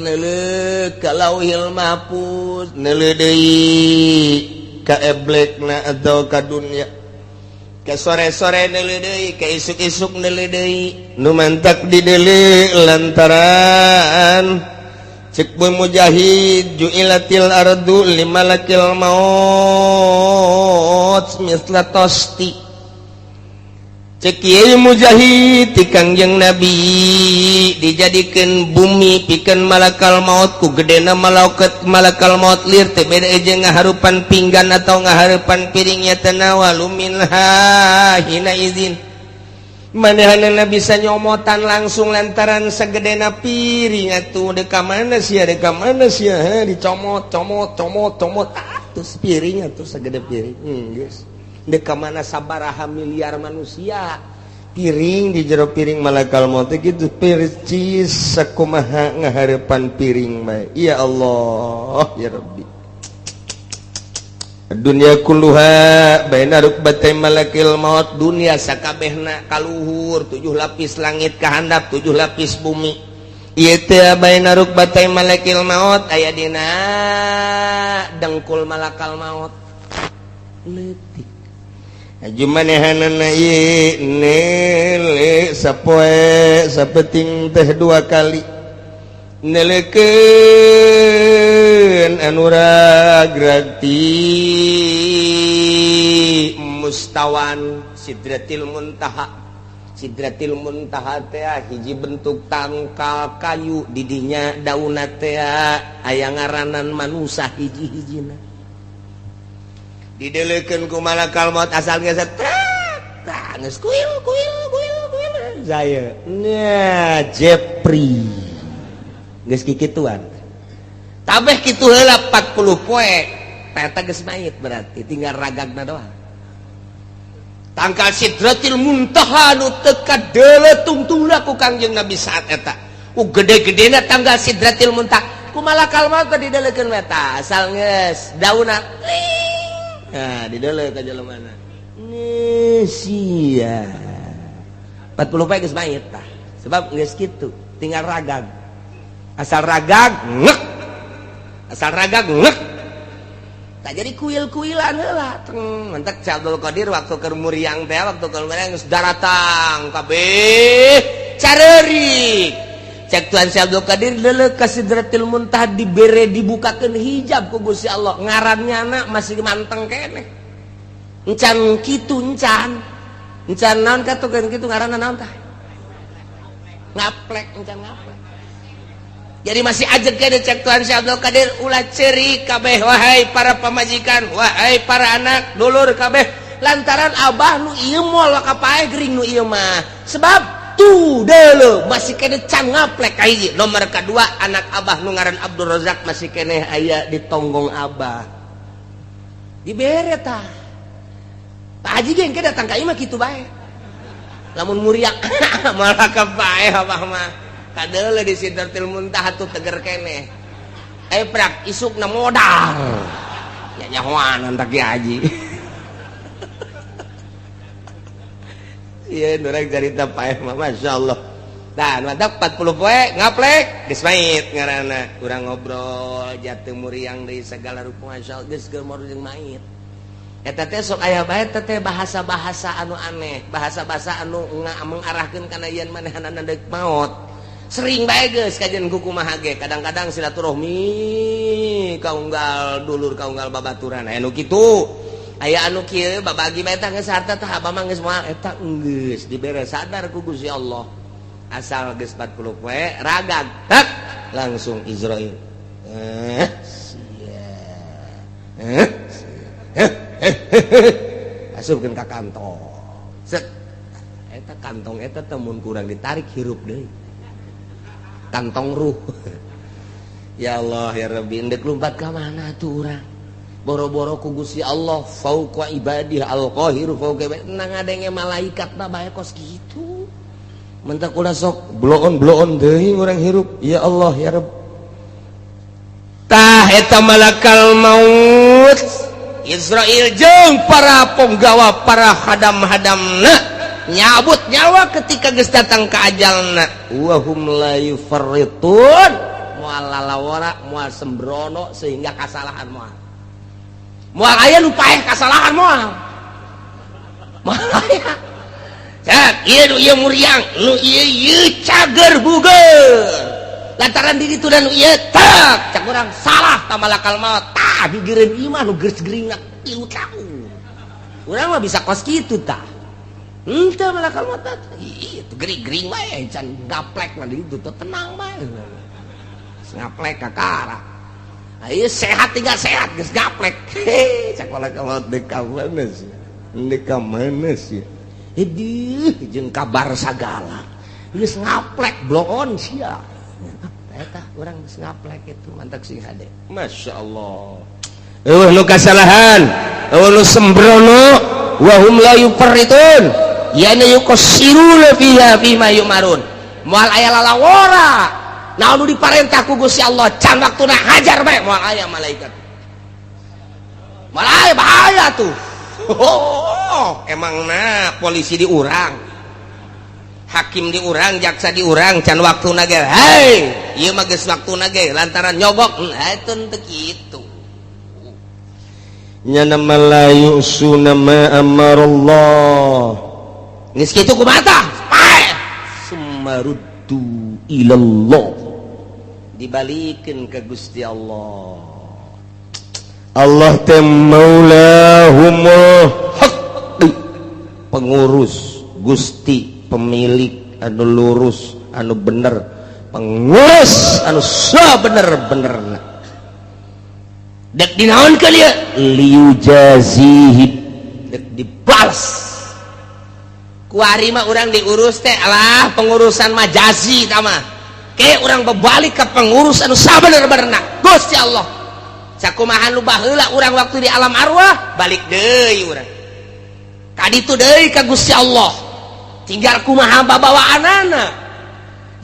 neuleuh ka Lauhil Mahfuz, neuleuh deui ka eblekna atau ka dunia, ke sore-sore neuleuh deui, ke isuk-isuk neuleuh deui. Nu mantak dideuleu lantaran cek Bu Mujahid, ju'ilatil ardu limalakil maut misla tosti. Cek Kiai Mujahid ti Kangjeng Nabi, dijadikan bumi pikeun malakal maut. Ku gedena malaikat malakal maut, lir teh beda jeung ngaharupan pinggan atau ngaharupan piringnya. Tanawalu minha hina izin, manehanana bisa nyomotan langsung lantaran segedena piring atuh. Deka mana sia, deka mana sia, dicomot, comot, comot, comot. Ah, terus piring atuh segede piring. Geus deka mana sabaraha miliar manusia piring di jero piring malakal maut gitu percis sakumaha ngaharepan piring mah. Ya Allah, ya Rabbi. Dunia kulluha baina rukbatay malakil maut. Dunia sakabehna kaluhur, tujuh lapis langit kahandap, tujuh lapis bumi, ieu teh baina rukbatay malakil maut, aya dina dengkul malakal maut, leutik. Manehanana neuleu sapoe sapeting teh dua kali, neleukeun anu ragrag ti mustawan Sidratil Muntaha. Sidratil Muntaha teh hiji bentuk tangkal kayu, didinya daunna teh aya ngaranan manusia hiji-hijina. Dideleukeun ku malakal maut, asal geus geus kuil kuil kuil kuil saya nya Jepri geus kikituan tabeh kitu heula 40 poe eta geus mayit, berarti tinggal ragagna doang. Tangkal Sidratil Muntaha nu teu kadeuleu tungtungna ku Kangjeng Nabi saat eta, gede-gedena tangkal Sidratil Muntaha, ku malakal maut dideleukeun eta asal geus daunna. Nah, dideuleu ka jelema nih sia 40 poe geus mayit tah, sebab geus kitu tinggal ragag, asal ragag ngek, asal ragag ngek. Tak jadi kuil-kuilan heula teng. Mantak Syekh Abdul Qadir waktu keur muriang teh, waktu keur muriang geus daratang kabeh careurik. Cek Tuan Syekh Abdul Qadir, deuleu ka Sidratil Muntaha, dibere, dibukakeun hijab ku Gusti Allah, ngarannya anak masih manteng keneh, encan kitu, encan encan naon katukeun kitu, ngaranna naon tah, ngaplek, encan ngaplek, jadi masih ajeg keneh. Cek Tuan Syekh Abdul Qadir, ulah cerik kabeh wahai para pamajikan, wahai para anak dulur kabeh, lantaran abah nu ieu moal kapae gering nu ieu mah, sebab tuh deuleu masih keneh can ngaplek. Kahiji, nomor kedua, anak abah nu ngaran Abdul Razak masih keneh aya di tonggong abah. Dibere tah Pak Haji ge engke datang ka imah kitu bae, lamun muriak malah kapae abah mah kadeuleu di Sidratil Muntaha tuh teger keneh. Prak isukna modal. Ya nyahoan tak haji. Iya, urang carita paeh mah masyaallah. Tah, mantap 40 poe ngaplek geus mait ngaranna. Urang ngobrol jatuh muriang deui segala rupa masyaallah geus geumor jeung mait. Eta teh sok aya bae teh bahasa-bahasa anu aneh, bahasa-bahasa anu mengarahkeun kana yen manehanana deuk maot. Sering bae geus kajian kumaha ge, kadang-kadang silaturahmi kaunggal dulur kaunggal babaturan aya nu kitu. Aya anu kieu babagi bae tah geus harta tah abah mah geus moal eta geus dibere sadar ku Gusti Allah. Asal geus 40 poe ragag tak langsung Izrail. Sia. Asupkeun ka kantong. Set. Eta kantong eta teh mun kurang ditarik hirup deui. Kantong ruh. Ya Allah ya Rabbi, endek lumpat ka mana tuh urang? Boro-boro ku Gusti Allah fauqa ibadih al-qahiru fauqa ibadih. Nang ngadenge malaikat mah bae kos kitu. Mentak ulah sok bloon-bloon deui urang hirup. Ya Allah ya Rabb. Tah eta malakal maut Israil jeung para penggawa para hadam-hadamna nyabut nyawa ketika geus datang ka ajalna. Wa hum la yufarritun. Moal lalawara moal sembrono sehingga kasalahan moal. Moal aya nu paeh kasalahan moal. Moal aya. Cak, ieu nu ieu muriang, nu ieu ieu cager buger. Lantaran diri tu dan nu ieu tak, cak urang salah ta malakal maut. Tah gigireun ieu mah nu geus geuringna 3 tahun. Urang mah bisa kos kitu tah. Henteu malakal maut tah. Ieu gering-gering bae can gaplek mah di ditu teh tenang bae. Ngaplek kakara. Ayo sehat tinggal sehat geus gaplek. Heh, cak malakal maut deuk ka mana sih? Deuk ka mana sih? Hidih jeung kabar sagala. Geus ngaplek bloon sia. Eta urang geus ngaplek itu mantak sing hade. Masyaallah. Eueuh nu kasalahan, eueuh nu sembrono, wa hum la yufarritun. Ya yuqassiruna fiha fima yumarun. Moal aya lalawora. Naon nu diparentah ku Gusti Allah can waktuna hajar bae moal aya malaikat. Moal aya bahaya tuh. Oh, emangna polisi diurang, hakim diurang, jaksa diurang can waktuna ge. Hei, ieu mah geus waktuna ge lantaran nyogok. Eta teu kitu. Nyana malayu usuna ma amarallah. Geus kitu kumaha tah? Paeh. Sumaruddu ilallah. Dibalikeun ka Gusti Allah. Allah teh maulahumul haq, pengurus Gusti, pemilik anu lurus anu bener, pengurus anu sabener-benerna. Dek dinaonkeun ieu? Liujazihi, dek dibalas. Kuari mah urang diurus teh alah pengurusan majazi tah mah. Ke urang berbalik ke pengurus anu sabener-benerna Gusti Allah. Sakumaha nu baheula urang waktu di alam arwah balik deui urang. Ka ditu deui ka Gusti Allah. Tinggal kumaha babawaanana.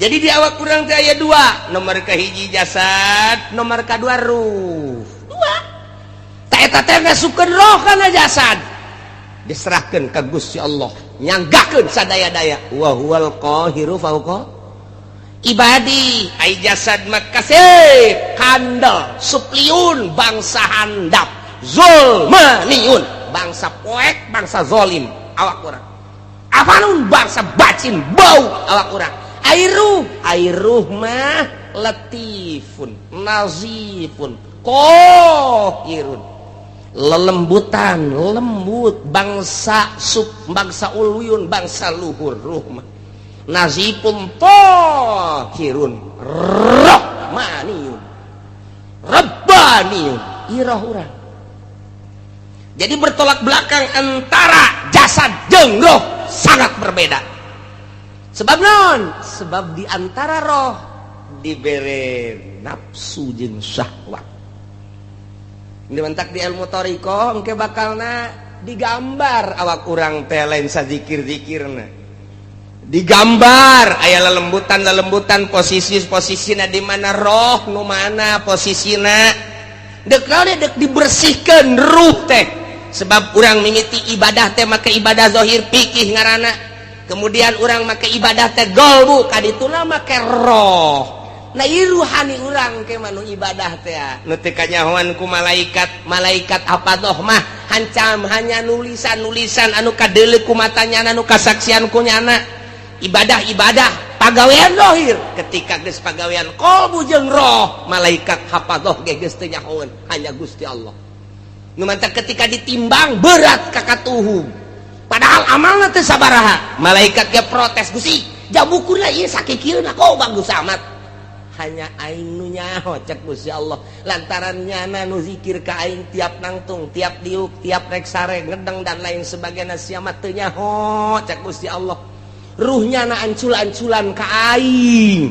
Jadi di awak urang teh aya dua, nomor kahiji jasad, nomor kadua ruh. Dua. Ta eta teh ngasupkeun roh kana jasad. Diserahkeun ka Gusti Allah, nyanggakeun sadaya-daya. Wa huwal qahiru fauqa ibadi. Ai jasad mah kasep, kandel, supliun, bangsa handap, zulmaniun, bangsa poek, bangsa zolim awak urang. Afanun bangsa bacin bau awak urang. Ai ruh mah latifun, nazifun, qahirun, lelembutan, lembut, bangsa sub, bangsa uluyun, bangsa luhur ruh mah. Nazifun tahirun, rahmaniyun, rabbaniyun, iroh urang. Jadi bertolak belakang antara jasad jeung roh sangat berbeda. Sebab non? Sebab di antara roh dibere nafsu jeung syahwat. Ini mentak di ilmu thariqah engke bakalna digambar awak urang teh lain sazikir-zikirna. Digambar aya lelembutan lelembutan, posisi posisina di mana, roh nu mana posisina, dek naon, dek dibersihkan ruh teh. Sebab urang mimiti ibadah teh make ibadah zahir, pikih ngaranna. Kemudian urang make ibadah teh golbu, kadituna make roh. Nah, ieu ruhani urang ke manu ibadah teh nu teu kanyahoan ku malaikat. Malaikat apa mah hancam hanya nulisan-nulisan anu kadeuleu ku matanya, anu kasaksian ku nyana. Ibadah ibadah pagawean zahir, ketika geus pagawean qalbu jeung roh, malaikat hafadzah ge geus teu nyahoeun, hanya Gusti Allah nu mantak. Ketika ditimbang berat ka katuhu, padahal amalna teu sabaraha, malaikat ge protes, "Gusti, jabukurna ieu sakikieuna kok bagus amat?" "Hanya aing nu nyaho," cek Gusti Allah, "lantaran nyana nu zikir ka aing tiap nangtung, tiap diuk, tiap rek sare, ngedeng, dan lain sebagainya. Sia mah teu nyaho," cek Gusti Allah, "ruhnya na ancul-anculan ka aing."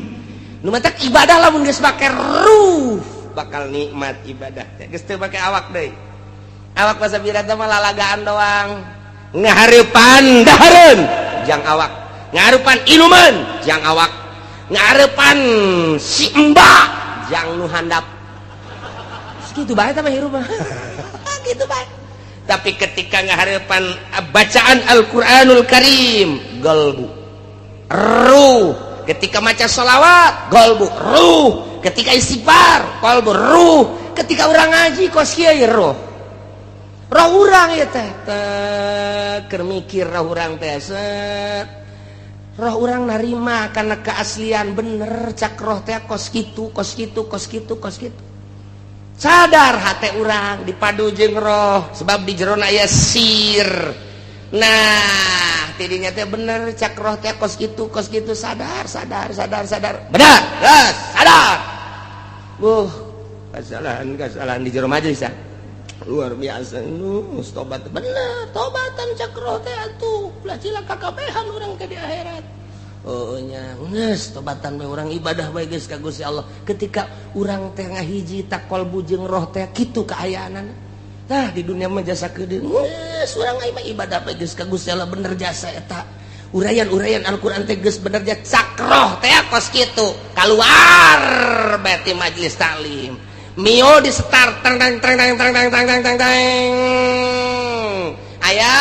Nu matak ibadah lamun geus make ruh bakal nikmat ibadah teh, geus teu make awak deui. Awak masa birata mah lalagaan doang, ngahareupan dahareun jang awak, ngahareupan inuman jang awak, ngarepan si mbak jang nu handap, segitu bae mah hirup mah, gitu bae. Tapi ketika ngaharepan bacaan Al-Qur'anul Karim, golbu ruh. Ketika maca sholawat, golbu ruh. Ketika istighfar, kolbu ruh. Ketika urang ngaji kos kieu, ruh roh urang ya teh teh mikir, roh urang teh set, roh urang narima karena keaslian, bener cak roh teh kos gitu, kos gitu, kos gitu, kos gitu. Sadar hati urang dipadu jeung roh, sebab di jero aya sir. Nah, tidinya teh bener cak roh teh kos gitu, kos gitu. Sadar, sadar, sadar, sadar, benar gas, sadar. Buh, kesalahan kesalahan di jero majelis ya luar biasa. Nu tobat, bener tobatan cak roh teh atuh ulah cilaka kabehan urang ke di akhirat. Oh nya, geus tobatan bae urang, ibadah bae geus ka Gusti Allah. Ketika urang teh ngahiji tak kolbu jeung roh teh kitu kaayaanana. Nah, di dunia mah jasa keudeung, geus urang mah ibadah bae geus ka Gusti Allah. Bener jasa eta uraian-uraian Al-Qur'an teh geus bener jasa, cak roh teh kos kitu. Keluar bae ti majelis taklim, Mio di start, tang tang tang tang tang tang tang tang tang tang, aya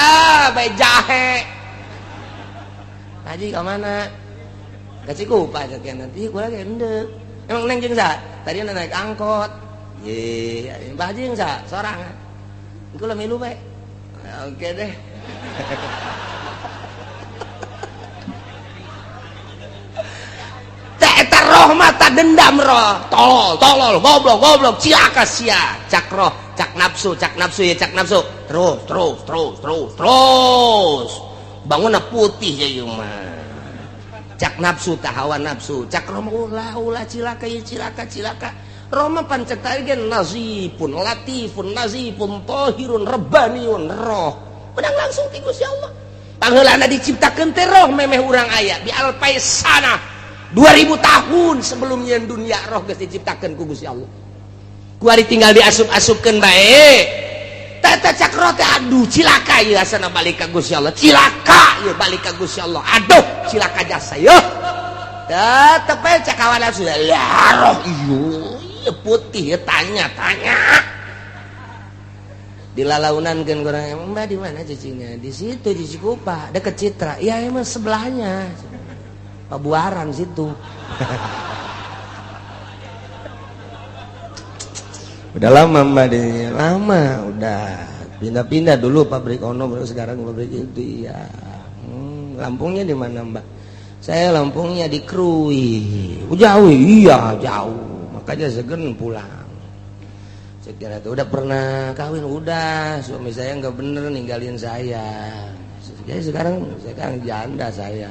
bae jahe. "Haji ke mana?" "Ke Cikupa." Cek nanti gua lagi endek. "Emang neng jeung sa?" "Tadi naik angkot." "Ye, Mbah jeung sa?" "Sorangan." "Kula milu bae." "Oke deh." Eta roh mata dendam, roh tolol tolol, goblok goblok, cilaka sia, cak roh, cak nafsu, cak nafsu ya, cak nafsu terus terus terus terus terus, bangunna putih ya ieu mah. Cak nafsu tah hawa nafsu, cak roh ulah ulah, cilaka ya, cilaka cilaka. Roh mah pancek tadi ge nazifun latifun, nazifun tahirun rabbaniun. Roh menang langsung ti Gusti Allah. Pangheulana diciptakeun teh roh memeh urang aya bi alfai sana, 2000 tahun sebelumnya dunia, roh geus diciptakeun ku Gusti Allah. Kuari tinggal diasup-asupkeun bae. Tata cak roh teh, aduh cilaka ieu, asana balik ka Gusti Allah, cilaka ieu balik ka Gusti Allah, aduh cilaka jasa ieu. Tetep bae cak hawa nafsu ya, roh ieu putih ya, tanya tanya di lalaunan kan kurang. "Emang mbak di mana cicingnya?" "Di situ, di Cikupa deket Citra." "Ya emang sebelahnya Pabuaran situ." "Udah lama mbak di sini?" "Lama, udah pindah-pindah, dulu pabrik ono, baru sekarang pabrik itu." "Iya." Lampungnya di mana mbak?" "Saya Lampungnya di Krui." "Oh, jauh?" "Iya jauh, makanya segen pulang." Saya kira tuh udah pernah kawin? "Udah, suami saya nggak bener, ninggalin saya. Jadi sekarang sekarang janda saya."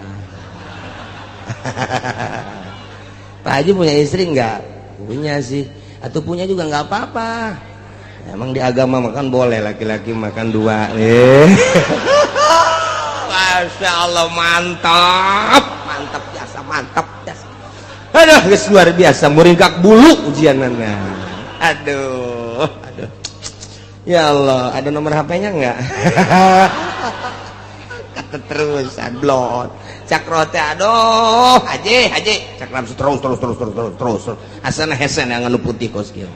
"Pak Haji punya istri nggak?" "Punya sih." "Atau punya juga nggak apa-apa. Emang di agama makan boleh laki-laki makan dua." Masya Allah, mantap mantap biasa, mantap biasa. Aduh, geus luar biasa, muringkak bulu ujianana. Aduh aduh, ya Allah. Ada nomor HP-nya nggak? Kata terus sablon. Cak roh teh aduh haji haji cak nafsu terus terus terus terus terus terus asana hese yang anu putih kos kieu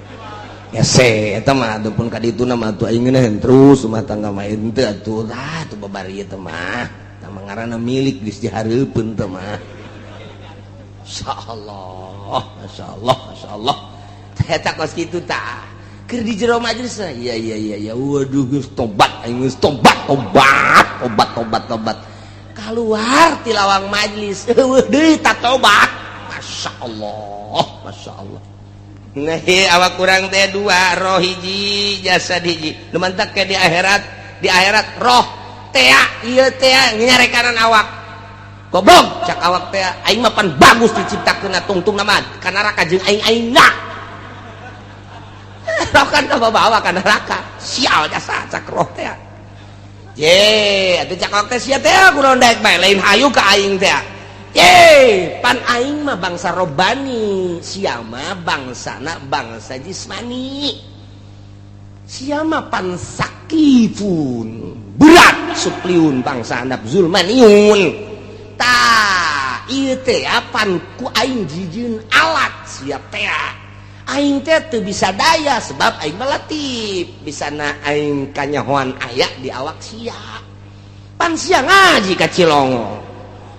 hese eta mah atuh pun ka dituna mah atuh aing ngeunaheun terus rumah tangga mah henteu atuh tah atuh babari eta mah tah ngaranna milik geus dihareupeun teh mah. Masyaallah, masyaallah, masyaallah. Eta kos kitu tah keur di jero majelis. Iya iya iya iya, waduh geus tobat aing, geus tobat tobat tobat tobat tobat. Keluar ti lawang majelis eueuh deui tobat. Masya Allah, Masya Allah. Nah, awak kurang teh dua, roh hiji, jasad hiji. Nu mantak ke di akhirat, di akhirat roh tea ieu tea nyarekanan awak. Goblok cak awak teh, aing mah pan bagus diciptakeun tungtung mah ka neraka jeung aing aingna. Roh kan bawa ka neraka. Sial jasa cak roh teh. Ye, atuh cak awak teh sia teh kunaon daek bae lain hayu ka aing teh. Ye, pan aing mah bangsa robani, sia mah bangsana bangsa jismani. Sia mah pan sakifun, berat supliun bangsa handap zulmaniun. Tah, ieu teh pan ku aing jijieun alat sia teh. Aing teh teu bisa daya sebab aing mah latif, bisana aing kanyahoan aya di awak sia. Pan sia ngaji ka Cilongo.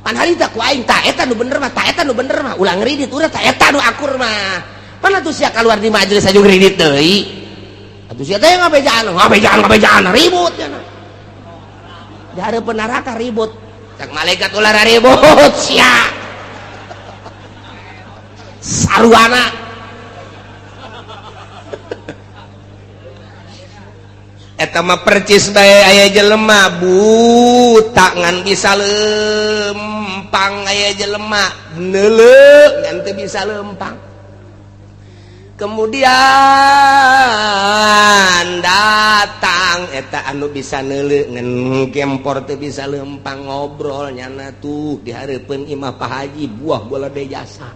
Pan harita ku aing tah eta nu bener mah, tah eta nu bener mah, ulah ngridit urang tah eta nu akur mah. Pan atuh sia keluar di majelis aja ngridit deui. Atuh sia teh ngabejaan, ngabejaan, ngabejaan ribut nya. Di hareupeun neraka ribut. Cak malaikat ulah ribut sia. Saruana. Eta mah percis bae aya jelema buta ngan bisa lempang, aya jelema neuleu ngan teu bisa lempang. Kemudian datang eta anu bisa neuleu ngan gempor teu bisa lempang, ngobrol nyana tuh di hareupeun imah Pak Haji buah bola de jasa.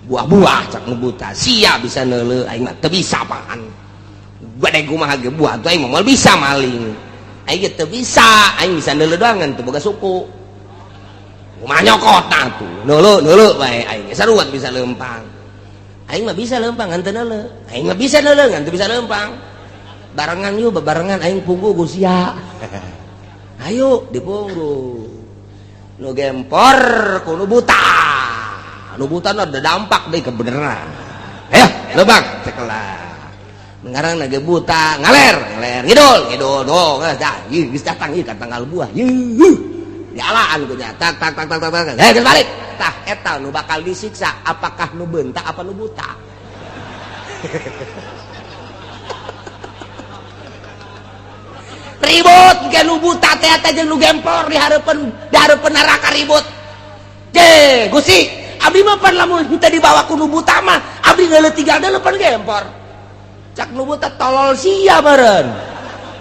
Buah-buah cak nu buta sia bisa neuleu aing mah teu bisa apaan. Gede kumaha ge buah tuh aing mah moal bisa maling. Aing ge teu bisa, aing bisa neuleu doang ngan teu boga suku. Kumaha nyokot tah tuh. Neuleu neuleu bae aing sarua bisa lempang. Aing mah bisa lempang ngan teu neuleu. Aing mah bisa neuleu ngan teu bisa lempang. Barengan yuk bebarengan aing punggu ku sia. Ayo dipunggu. Nu gempor ku nu buta. Nu buta ada dampak deui kebeneran. Ayo lempang cekelah. Ngarang lagi buta ngaler ngaler ngidul ngidul dong dah geus datang ieu ka tanggal buah yeuh dialaan ku nya tak tak tak tak tak tak geus balik tah eta nu bakal disiksa apakah nu beunta apa nu buta. Ribut ke nu buta teh eta jeung nu gempor di hareupeun neraka ribut. Je Gusti abdi mah pan lamun henteu dibawa ku nu buta mah abdi geuleuh tinggal deuleu pan gempor. Cak nu buta tolol sia meureun.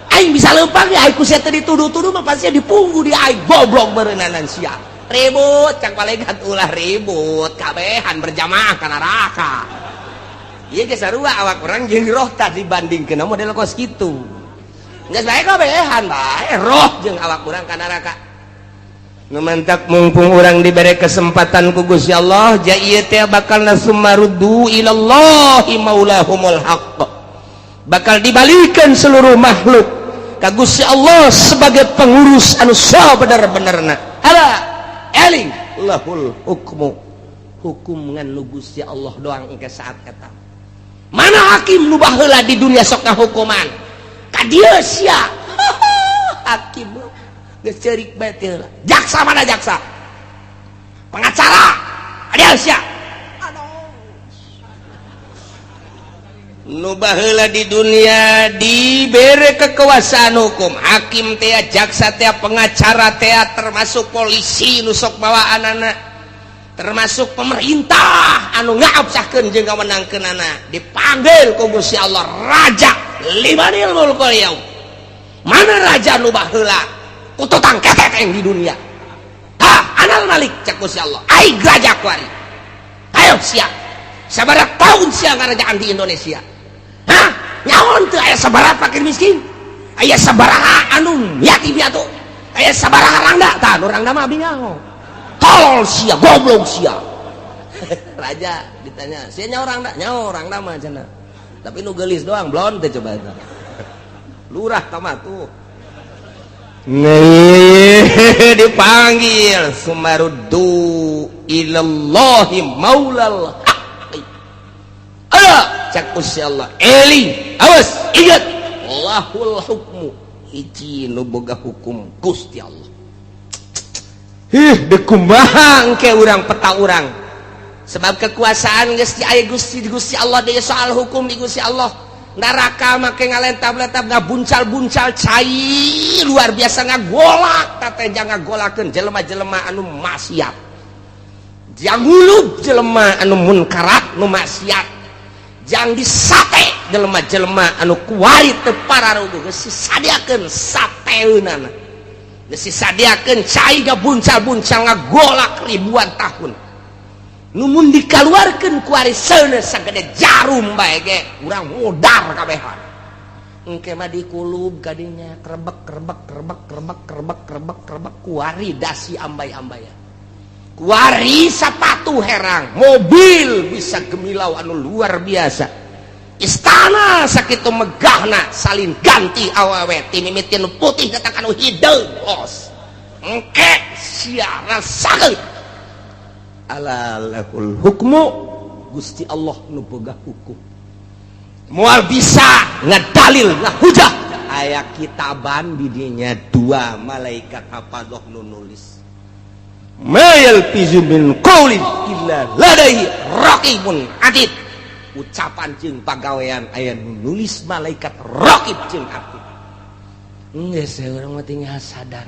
Aing bisa lempang ya aing ku sia teh dituduh-tuduh mah pasti dipunggu di aing goblok meureunnanan sia. Ribut cak malaikat ulah ribut kabehan berjamaah ka neraka. Ieu ge sarua awak urang jeung roh tah dibandingkeun model kos kitu. Geus bae kabehan bae roh jeung awak urang ka neraka. Nu mantak mumpung urang dibere kesempatan ku Gusti Allah ja ieu teh bakal nasumaruddu ilallahi maulahumul haqq. Bakal dibalikan seluruh makhluk ka Gusti Allah sebagai pengurus anu sabener-benerna. Ala eling lahul hukmu. Hukum ngan nu Gusti Allah doang engke saat eta. Mana hakim nu baheula di dunia sok ngahukuman? Ka dieu sia. Hakim geus ceurik bae teh heula. Jaksa mana jaksa? Pengacara. Ka dieu sia. Nu baheula di dunia dibere kekuasaan hukum, hakim teh, jaksa teh, pengacara teh, termasuk polisi nu sok bawaanana, termasuk pemerintah anu ngaabsahkeun jeung ngamenangkeunana, dipanggil ku Gusti Allah raja limanil mulkul yaum. Mana raja nu baheula kututang ketek yang di dunia? Ha, anal malik cak Gusti Allah. Aing raja kuari. Ayo siap. Sabaraha tahun sia ngarajaan di Indonesia? Hah? Nyaon teu aya sabaraha fakir miskin? Aya sabaraha anu yatim piatu? Aya sabaraha rangda? Tah, nu rangda mah abdi nyaho. Tolol sia, goblok sia. Raja ditanya, sia nya orang nya orang nama cenah. Tapi nu geulis doang blon teh coba eta. Lurah tama tuh. Nih dipanggil sumaruddu ilallahi maulal haqqi. Ala cak Gusti Allah, eling, awas, ingat lahul hukmu, hiji nu boga hukum Gusti Allah. Hih, deuk kumaha engke urang peta urang. Sebab kekuasaan geus aya Gusti Gusti Allah deui, soal hukum di Gusti Allah. Neraka make ngalentab-lentab, ngabuncal-buncal cai luar biasa, ngagolak teh ngagolakeun jelema-jelema anu maksiat. Jang ngulub jelema anu munkarat nu maksiat. Jang disate jelema-jelema anu kuari teu pararuguh, geus disadiakeun sateunana. Geus disadiakeun cai ngabuncal-buncal ngagolak ribuan tahun. Numun dikaluarkeun ku ari seuneu sagede jarum bae ge urang modar kabehan. Engke mah dikulub kadinya krebek krebek krebek krebek krebek krebek krebek kuari dasi ambay-ambayan. Kuari sapatu herang, mobil bisa gemilau anu luar biasa. Istana sakitu megahna salin ganti awewe ti mimitin putih datang anu hideung los. Engke sia rasakeun. Ala lahul hukmu, Gusti Allah nu boga hukum. Moal bisa ngedalil ngahujah, aya kitaban di dinya dua malaikat hafadzah nu nulis. Ma yalfizu min qaulin illa ladaihi raqibun atid. Ucapan jeung pagawean aya nu nulis malaikat raqib jeung atid. Geus urang mah tinggal sadar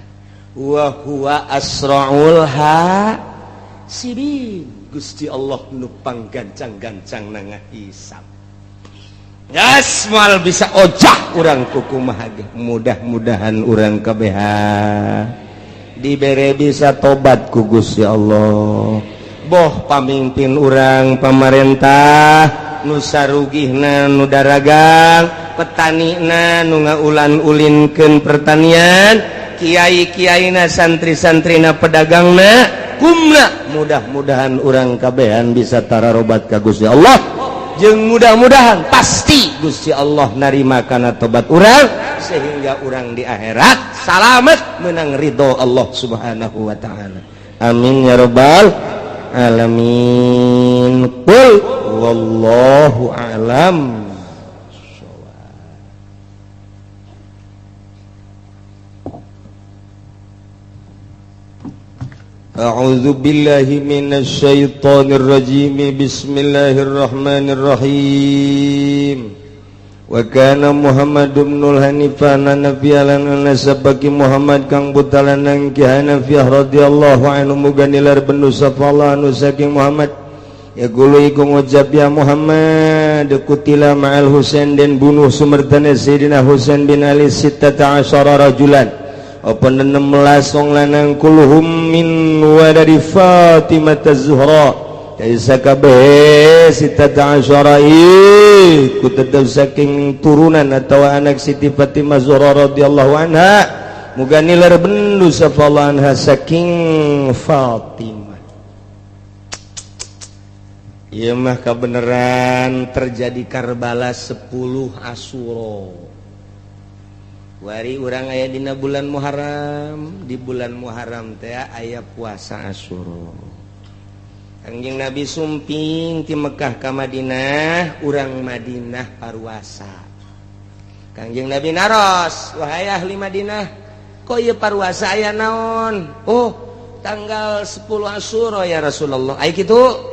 wa huwa asraul hasibin. Gusti Allah nu panggancang-gancang na ngahisab. Gas moal bisa ojah urang kukumaha ge. Mudah-mudahan urang kabehan dibere bisa tobat ku Gusti Allah. Boh pamimpin urang pamarentah nu sarugihna, nu daragang, petanina nu ngaulan-ulinkeun pertanian, kiai-kiaina, santri-santrina, pedagangna, kumna, mudah-mudahan urang kabehan bisa tararobat ka Gusti Allah. Jeung mudah-mudahan pasti Gusti Allah narima kana tobat urang sehingga urang di akhirat salamet menang ridho Allah Subhanahu wa taala. Amin ya rabbal alamin. Qul wallahu a'lam. أعوذ بالله من الشيطان الرجيم. بسم الله الرحمن الرحيم. وكان محمد بن الحنيفة نبي lan nasabaki Muhammad kang putalanang Ki Hanafiyah radhiyallahu anhu, muga nilar bendu sapa Allah anu saking Muhammad. Yaqulu iku ngucap ya Muhammad, kutila ma'al Husain, den bunuh sumertane Sayyidina Husain bin Ali, 16 rajulan, apa 16 wong lanang, kulluhum min waladi Fatimah Az-Zuhra, kaisa kabeh 16 iku tetep saking turunan atau anak Siti Fatimah Zuhra radhiyallahu anha, muga nilar bendu sapa Allah anha saking Fatimah. Ieu mah kabeneran terjadi Karbala 10 Asyura. Wari urang aya dina bulan Muharram, di bulan Muharram teh aya puasa Asyura. Kangjeng Nabi sumping ti Mekah ka Madinah, urang Madinah paruasa. Kangjeng Nabi naros, wahai ahli Madinah, kok ieu paruasa aya naon? Oh, tanggal 10 Asyura ya Rasulullah. Aya kitu.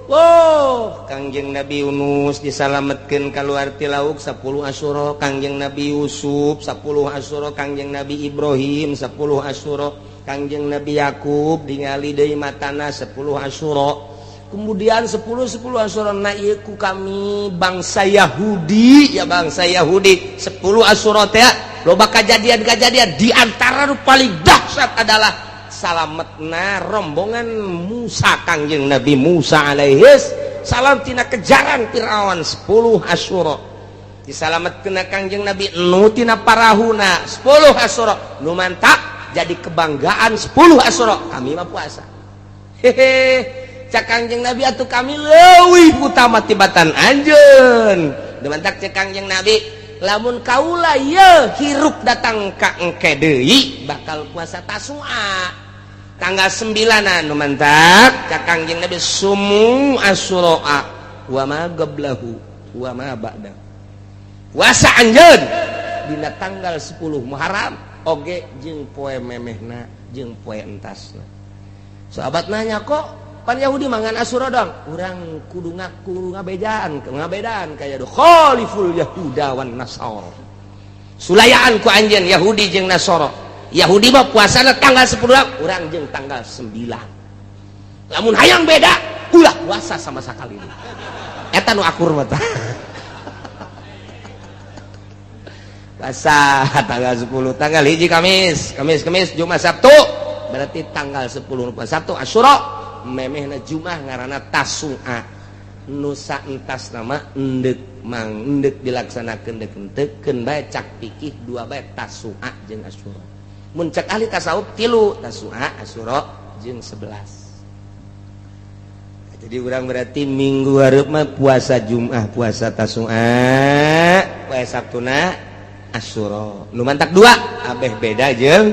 Wow, Kangjeng Nabi Yunus disalametkeun keluar ti lauk 10 Asyura, Kangjeng Nabi Yusuf 10 Asyura, Kangjeng Nabi Ibrahim 10 Asyura, Kangjeng Nabi Yakub ningali deui matana 10 Asyura. Kemudian 10 10 Asyura na ieu ku kami bangsa Yahudi, ya bangsa Yahudi 10 Asyura teh loba kajadian-kajadian, di antara nu paling dahsyat adalah salametna rombongan Musa, Kangjeng Nabi Musa alaihis salam tina kejaran Fir'aun 10 Asyura. Disalametkeun Kangjeng Nabi Nuh tina parahuna 10 Asyura. Nu mantak jadi kebanggaan 10 Asyura kami mah puasa. Hehe, cak Kangjeng Nabi, atuh kami leuwih utama tibatan anjeun. Demantak cek Kangjeng Nabi, lamun kaula ye hirup datang ka engke deui bakal puasa Tasua tanggal 9. Anu mantak cak Kangjeng Nabi, sumu Asyura wa ma qablahu wa ma ba'da. Puasa anjeun dina tanggal 10 Muharram oge jeung poe memehna jeung poe entasna. Sahabat nanya, kok pan Yahudi mangan Asyura dong, urang kudu ngaku ngabejaan ngabedaan kaya do khaliful Yahuda wan Nasara, sulayaan ku anjeun Yahudi jeung Nasara. Yahudi mah puasana tanggal 10, urang jeung tanggal 9. Lamun hayang beda, ulah puasa sama sekali. Eta nu akur mah tah. Puasa tanggal 10, tanggal hiji Kamis, Kamis, Kamis, Jumat, Sabtu, berarti tanggal 10 Sabtu Asyura, memehna Jumat ngaranna Tasua. Nusa entas nama endek mang endek dilaksanakeun dek henteu bae cak pikih dua bae, Tasua jeung Asyura. Mun cek ahli tasawuf tilu, Tasua, Asyura jeung 11. Jadi urang berarti minggu hareup mah puasa Jumat, puasa Tasua, puasa Sabtuna Asyura. Nu mantak dua abeh beda jeung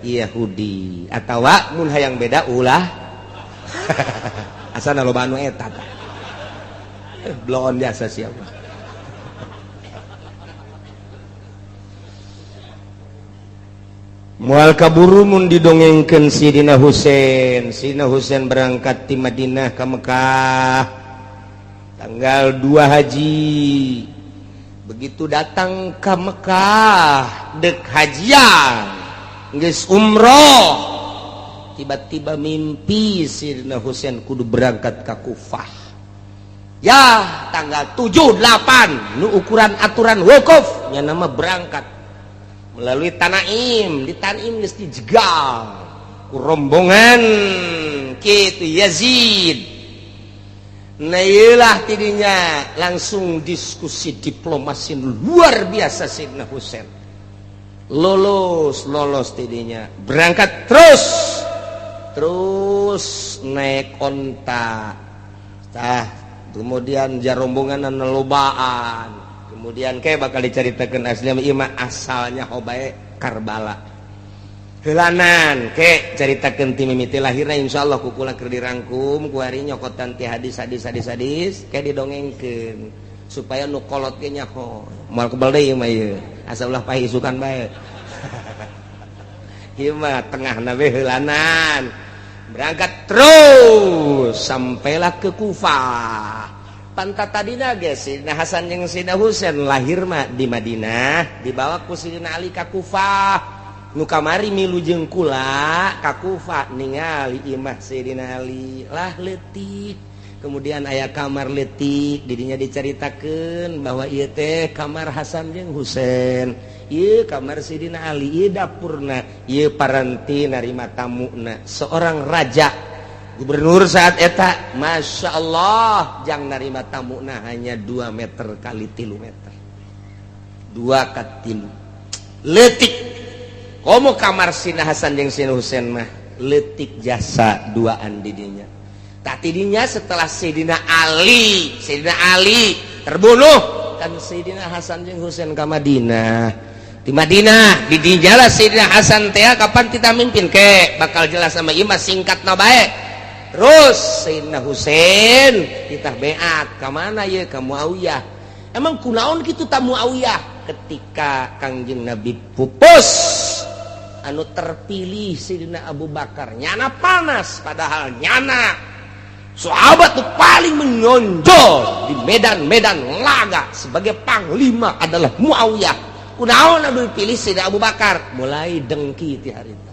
Yahudi atawa mun hayang beda ulah. Asana loba anu eta tah. Bloon biasa siapa. Moal kaburu mun didongengkeun Sidina Husain. Sidina Husain berangkat ti Madinah ka Mekah tanggal 2 Haji. Begitu datang ke Mekah dek hajian geus umroh, tiba-tiba mimpi Sidina Husain kudu berangkat ke Kufah. Ya, tanggal 7 8 nu ukuran aturan wukuf nya nama berangkat melalui Tanaim. Di Tanaim geus dijegal ku rombongan kitu Yazid. Nah, iyalah tidinya langsung diskusi diplomasi luar biasa Sidina Husain. Lolos lolos tidinya berangkat terus terus naik onta tah, kemudian jarombongan lobaan, kemudian kayak bakal diceritakan asli ieu mah asalnya hobae Karbala heulanan ke caritakeun ti mimiti lahirna. Insyaallah ku kula keur dirangkum ku hari nyokotan ti hadis hadis hadis hadis kayak didongengkeun supaya nu kolot ge nyaho. Moal kebal deui mah ieu, asa ulah pahi isukan bae. Ieu mah tengahna we heulanan. Berangkat terus sampailah ke Kufah. Pantat tadina ge Sidina Hasan jeung Sidina Husain lahir mah di Madinah, dibawa ku Sidina Ali ka Kufah. Nu kamari milu jeung kula ka Kufah ningali imah Sidina Ali lah leutik. Kemudian aya kamar leutik, didinya dicaritakeun bahwa ieu teh kamar Hasan jeung Husain, ieu kamar Sidina Ali, ieu dapurna, ieu paranti narima tamuna. Seorang raja gubernur saat eta, Masya Allah, jang narima tamuna hanya 2 meter kali 3 meter, 2 ka 3 leutik. Komo kamar Sina Hasan jeung Sina Husain mah leutik jasa duaan didinya. Tak tidinya setelah Sidina Ali terbunuh kan Sidina Hasan jeung Husain ka Madinah. Di Madinah di dinya Sidina Hasan teh kapan kita mimpin ke bakal jelas sama ieu mah singkatna bae. Terus Sayyidina Husain kita beat ka mana ieu, ka Muawiyah. Emang kunaon kitu ta Muawiyah? Ketika Kangjeng Nabi pupus anu terpilih Sayyidina Abu Bakar, nyana panas, padahal nyana sahabat tuh paling menonjol di medan-medan laga sebagai panglima adalah Muawiyah. Kunaon anu dipilih Sayyidina Abu Bakar? Mulai dengki ti harita.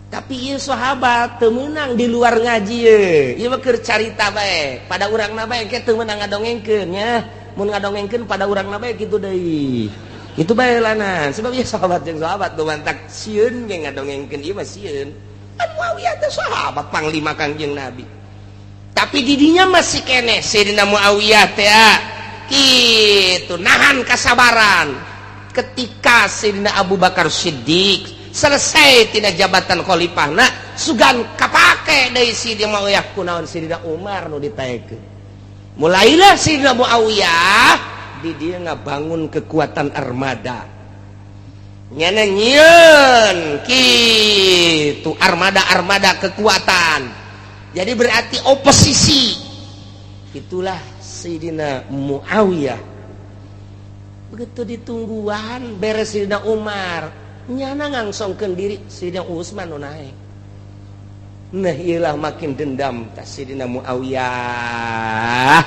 Tapi ieu sahabat teu meunang di luar ngaji ye. Ieu mah keur carita bae. Pada urangna bae ke teu meunang ngadongengkeun nya. Mun ngadongengkeun pada urangna bae kitu deui. Kitu bae lanan. Sebab ieu sahabat jeung sahabat nu mantak sieun ge ngadongengkeun ieu mah sieun. Kan Muawiyah teh sahabat panglima Kangjeng Nabi. Tapi didinya masih keneh Sayyidina Muawiyah teh kitu nahan kasabaran. Ketika Sayyidina Abu Bakar Siddiq selesai tina jabatan khalifahna, Sugan kapake deui Sidina Muawiyah. Kunaon Sidina Umar nu ditaekeun? Mulailah Sidina Muawiyah di dia ngabangun kekuatan armada. Nyana nyieun kitu armada-armada kekuatan. Jadi berarti oposisi. Itulah Sidina Muawiyah. Begitu ditungguan beres Sidina Umar, nyana ngangsongkeun diri, Sidina Utsman nu naik. Nah, iyalah makin dendam ta Sidina Muawiyah.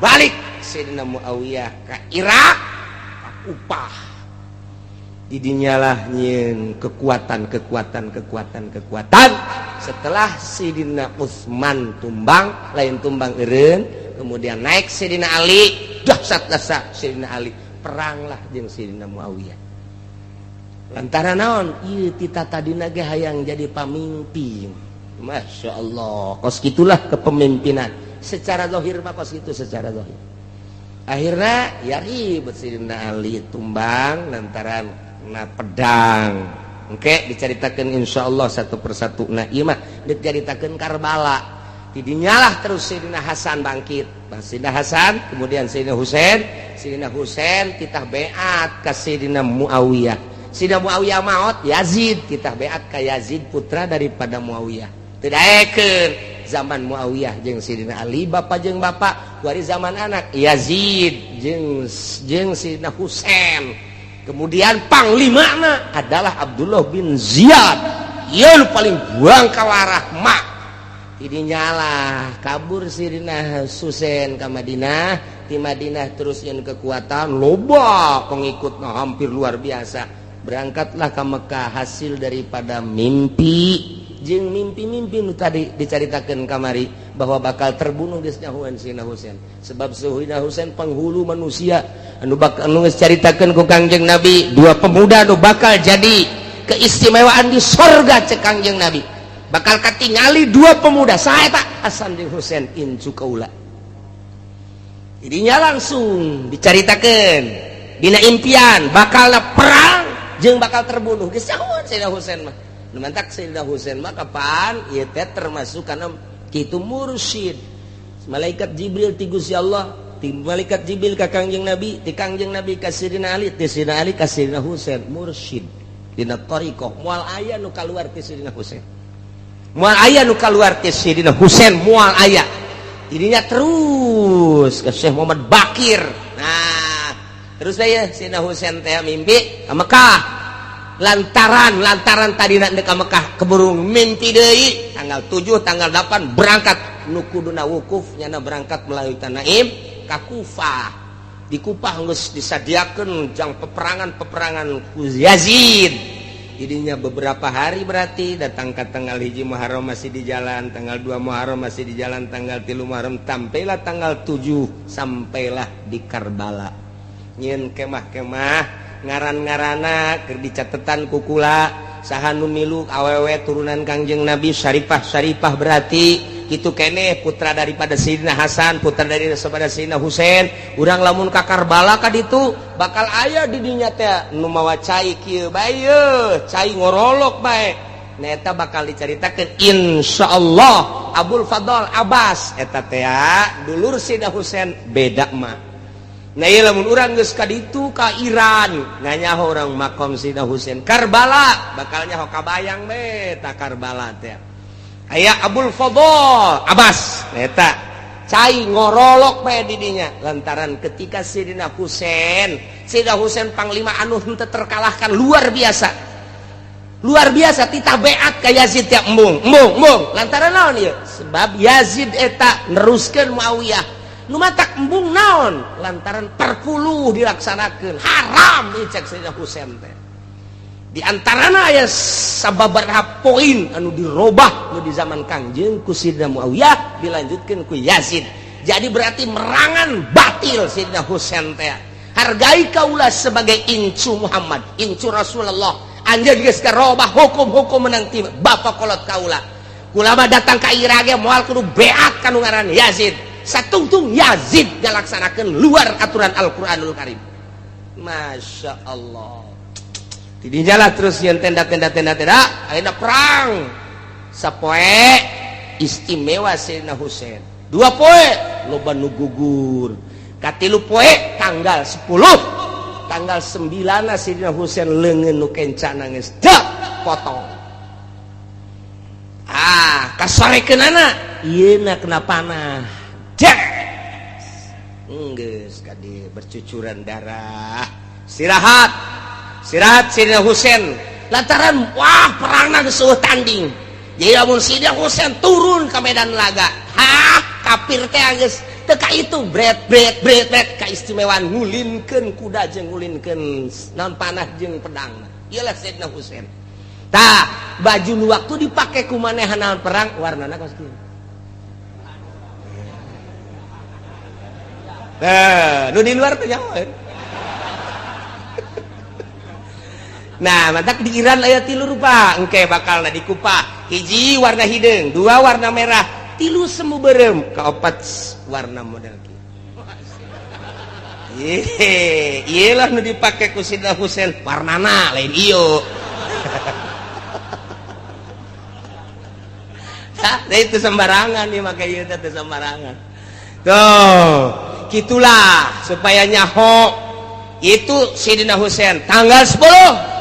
Balik Sidina Muawiyah ke Irak, ka Kufah. Didinyalah nyieun kekuatan, kekuatan, kekuatan, kekuatan. Setelah Sidina Utsman tumbang, lain tumbang eureun, kemudian naik Sidina Ali, dahsyat dahsyat Sidina Ali, peranglah jeung Sidina Muawiyah. Lantaran naon? Ieu tita tadina ge hayang jadi pamimpin. Masya Allah, kos gitulah kepemimpinan. Secara zahir mah kos gitu, secara zahir. Akhirnya ya ribet, Sidina Ali tumbang lantaran na pedang. Oke, diceritakan insya Allah satu persatu. Nah, iya mah diceritakan Karbala. Didinyalah terus Sayyidina Hasan bangkit. Sayyidina Hasan, kemudian Sayyidina Husain, Sayyidina Husain titah beat ke Sayyidina Muawiyah. Sayyidina Muawiyah maut, Yazid titah beat ke Yazid, putra daripada Muawiyah. Tidak zaman Muawiyah jeung Sayyidina Ali bapak jeung bapak, wari zaman anak Yazid jeung jeung Sayyidina Husain. Kemudian panglimana adalah Abdullah bin Ziyad. Ieu paling buang kawarah mak. Ini nyalah kabur Sayyidina Husain ke Madinah. Di Madinah terus yang kekuatan loba pengikut hampir luar biasa. Berangkatlah ke Mekah hasil daripada mimpi jeung mimpi-mimpi nu tadi dicaritakeun kamari bahwa bakal terbunuh geus nyahoan Sayyidina Husain. Sebab Sayyidina Husain penghulu manusia anu bakal anu geus caritakeun ku Kangjeng Nabi, dua pemuda anu bakal jadi keistimewaan di sorga. Cek Kangjeng Nabi bakal katingali dua pemuda, saya tak Hasan bin Husain, incu kaula. Jadinya langsung dicaritakeun dina impian bakal perang jeung bakal terbunuh. Geus nyahoan Sayyidina Husain mah. Nu mantak Sayyidina Husain mah kapan ieu teh termasuk karena kitu mursyid. Malaikat Jibril ti Gusti Allah, ti malaikat Jibril ka Kangjeng Nabi, ti Kangjeng Nabi ka Sayyidina Ali, ti Sayyidina Ali ka Sayyidina Husain, mursyid dina thariqah. Moal aya nu kaluar ti Sayyidina Husain, moal aya nu kaluar ti Sayyidina Husain, moal aya. Jadinya terus ke Syekh Muhammad Bakir. Nah, terus saya Sayyidina Husain teh mimpi ke Mekah. Lantaran lantaran tadi nak ke Mekah keburu mimpi deui, tanggal 7, tanggal 8 berangkat. Nu kuduna wukuf nyana berangkat melalui Tanaim ka Kufah. Di Kufah geus disadiakeun jang peperangan-peperangan ku Yazid. Jadinya beberapa hari berarti datang ke tanggal 1 Muharram masih di jalan, tanggal 2 Muharram masih di jalan, tanggal 3 Muharram, sampailah tanggal 7, sampailah di Karbala. Nyieun kemah-kemah, ngaran-ngarana keur dicatetan ku kula, saha nu milu, awewe turunan Kangjeng Nabi, Syarifah Syarifah, berarti itu kene putra daripada Sayyidina Hasan, putra daripada Sayyidina Husain. Urang lamun ka Karbala ka ditu bakal aya di dinya teh nu mawa cai kieu bae, cai ngorolok bae. Nah, eta bakal dicaritakeun insyaallah. Abul Fadl Abbas eta teh dulur Sayyidina Husain, beda mah. Nah, ieu lamun urang geus ka ditu ka Iran, nganyaho urang makom Sayyidina Husain Karbala, bakal nyaho kabayang be ta Karbala teh aya Abul Fadl Abbas eta cai ngorolok bae di dinya. Lantaran ketika Sayyidina Husain, Sayyidina Husain panglima anu henteu terkalahkan, luar biasa, luar biasa, titah beat ka Yazid tiap embung embung embung. Lantaran naon ieu? Sebab Yazid eta neruskeun Muawiyah. Nu matak embung naon? Lantaran perpuluh dilaksanakeun haram ieu cek Sayyidina Husain teh. Di antarana aya sababaraha poin anu dirobah nu di zaman Kangjeng ku Sayyidina Muawiyah, dilanjutkeun ku Yazid. Jadi berarti merangan batil Sayyidina Husain teh. Hargai kaula sebagai incu Muhammad, incu Rasulullah. Anjeun geus karobah hukum-hukum menang ti bapak kolot kaula. Kulama datang ka Irak ge moal kudu beat ka nu ngaran Yazid. Satungtung Yazid ngalaksanakeun luar aturan Al-Qur'anul Karim. Masya Allah. Tidinya lah terus yang tenda tenda tenda tenda, akhirnya perang. Sapoe istimewa Sayyidina Husain, 2 poe loba nu gugur, katilu poe tanggal 10, tanggal 9 Sayyidina Husain leungeun nu kencana geus dak potong. Ah, kasorekeunana ieu na kena panah. Dek. Geus kadi bercucuran darah. Istirahat. Istirahat Sayyidina Husain lantaran wah perangna geus eueuh tanding. Jadi lamun Sayyidina Husain turun ke medan laga, hah, kafir teh geus teu ka itu bret bret bret bret kaistimewaan ngulinkeun kuda jeung ngulinkeun naon panah jeung pedang. Iyalah Sayyidina Husain. Tah, baju nu waktu dipake ku manehna perang warnana kos kieu. Nah, nu di luar teh nyaho. Nah, mantak di Iran aya 3 rupa, engke bakalna dikupah. Hiji warna hideung, 2 warna merah, 3 semu beureum, kaopat warna model kieu. Ye, ieu lah nu dipake ku Sayyidina Husain, warnana lain ieu. Hah, itu sembarangan nih make ieu teh sembarangan. Tuh, gitulah supaya nyaho itu Sayyidina Husain tanggal 10.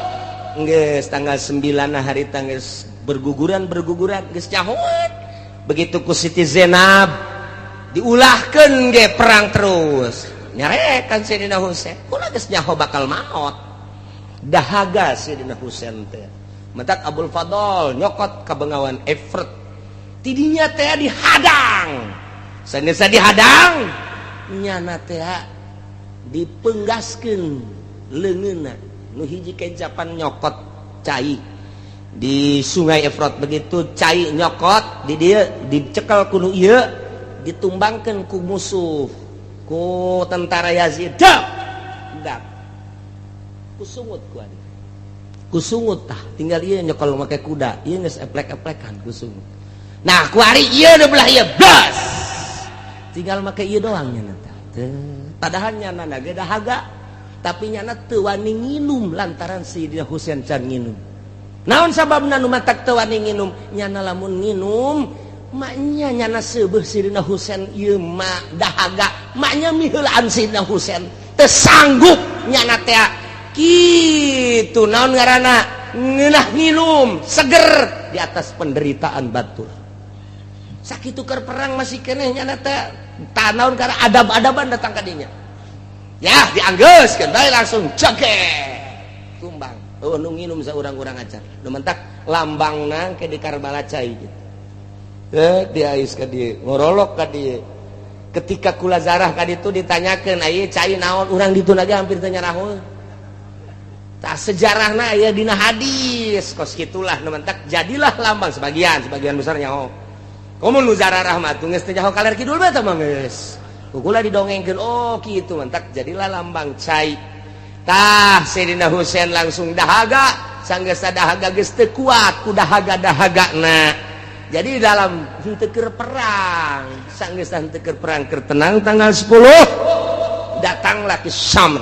Geus tanggal 9 hari tanggal berguguran geus nyahoan. Begitu ku Siti Zainab diulahkeun ge perang terus. Nyarekan Sayyidina Husain, kula geus nyaho bakal maot. Dahaga Sayyidina Husain teh. Mentak Abul Fadl nyokot ka bengawan Efrat. Tidinya teh dihadang. Sanes dihadang, nyana teh dipenggaskeun leungeunna. Nu hiji kencapan nyokot cai di sungai Efrat, begitu cai nyokot di dieu dicekel ku nu ieu, ditumbangkeun ku musuh, ku tentara Yazid. Dak dak kusungut ku adi, kusungut tah tinggal ieu nyokol make kuda ieu geus eplek-eplekan kusungut. Nah ku ari ieu nu belah ieu blas tinggal make ieu doang nya teh. Padahal nyana ge dahaga, tapi nyana teu wani nginum lantaran Sayyidina Husain can nginum. Naon sababna nu matak teu wani nginum? Nyana lamun nginum maknya nyana seubeuh Sayyidina Husain ieu mah dahaga, maknya miheulaan Sayyidina Husain teu sanggup nyana teh kitu. Naon ngaranna ngeunah nginum seger di atas penderitaan batur. Sakitu keur perang masih keneh nyana teh tanaon karena adab-adaban datang ka dinya. Ya dianggeuskeun bae langsung jage tumbang. Oh nu nginum saurang-urang acan. Nu mentak lambangna ke di Karbala cai gitu. Diais ka dieu, ngorolok ka dieu. Ketika kula zarah ka ditu ditanyakeun, "Ieu cai naon?" Urang ditu ge hampir teu nyaraho. Tah sejarahna aya dina hadis, kos kitulah nu mentak jadilah lambang sebagian, sebagian besar nyaho. Komo nu zarah mah atuh geus teu nyaho kaler kidul bae tah mah geus. Kukula didongengkeun, oh kitu mentak jadilah lambang cai. Tah Sayyidina Husain langsung dahaga, sanggeus dahaga geus teu kuat ku dahaga-dahagana. Jadi dalam henteu keur perang, sanggeus henteu keur perang keur tenang tanggal 10 datanglah ke Syam.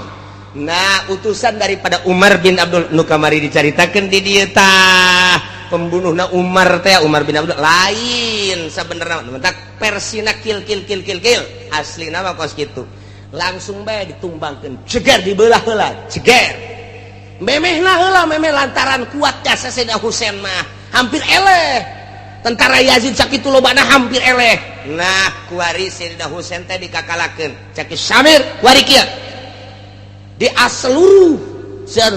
Nah, utusan daripada Umar bin Abdul nu kamari dicaritakeun di dieu tah, pembunuhna Umar teh Umar bin Abdul lain sabenerna mentak persina kil kil kil kil kil asli nama kos kitu. Langsung bae ditumbangkeun, jeger dibelah heula, jeger. Memehna heula memeh lantaran kuat jasa Sayyidina Husain mah hampir eleh. Tentara Yazid sakitu lobana hampir eleh. Nah, kuari Sayyidina Husain teh dikakalakeun. Cek Samir kuari kieu. Di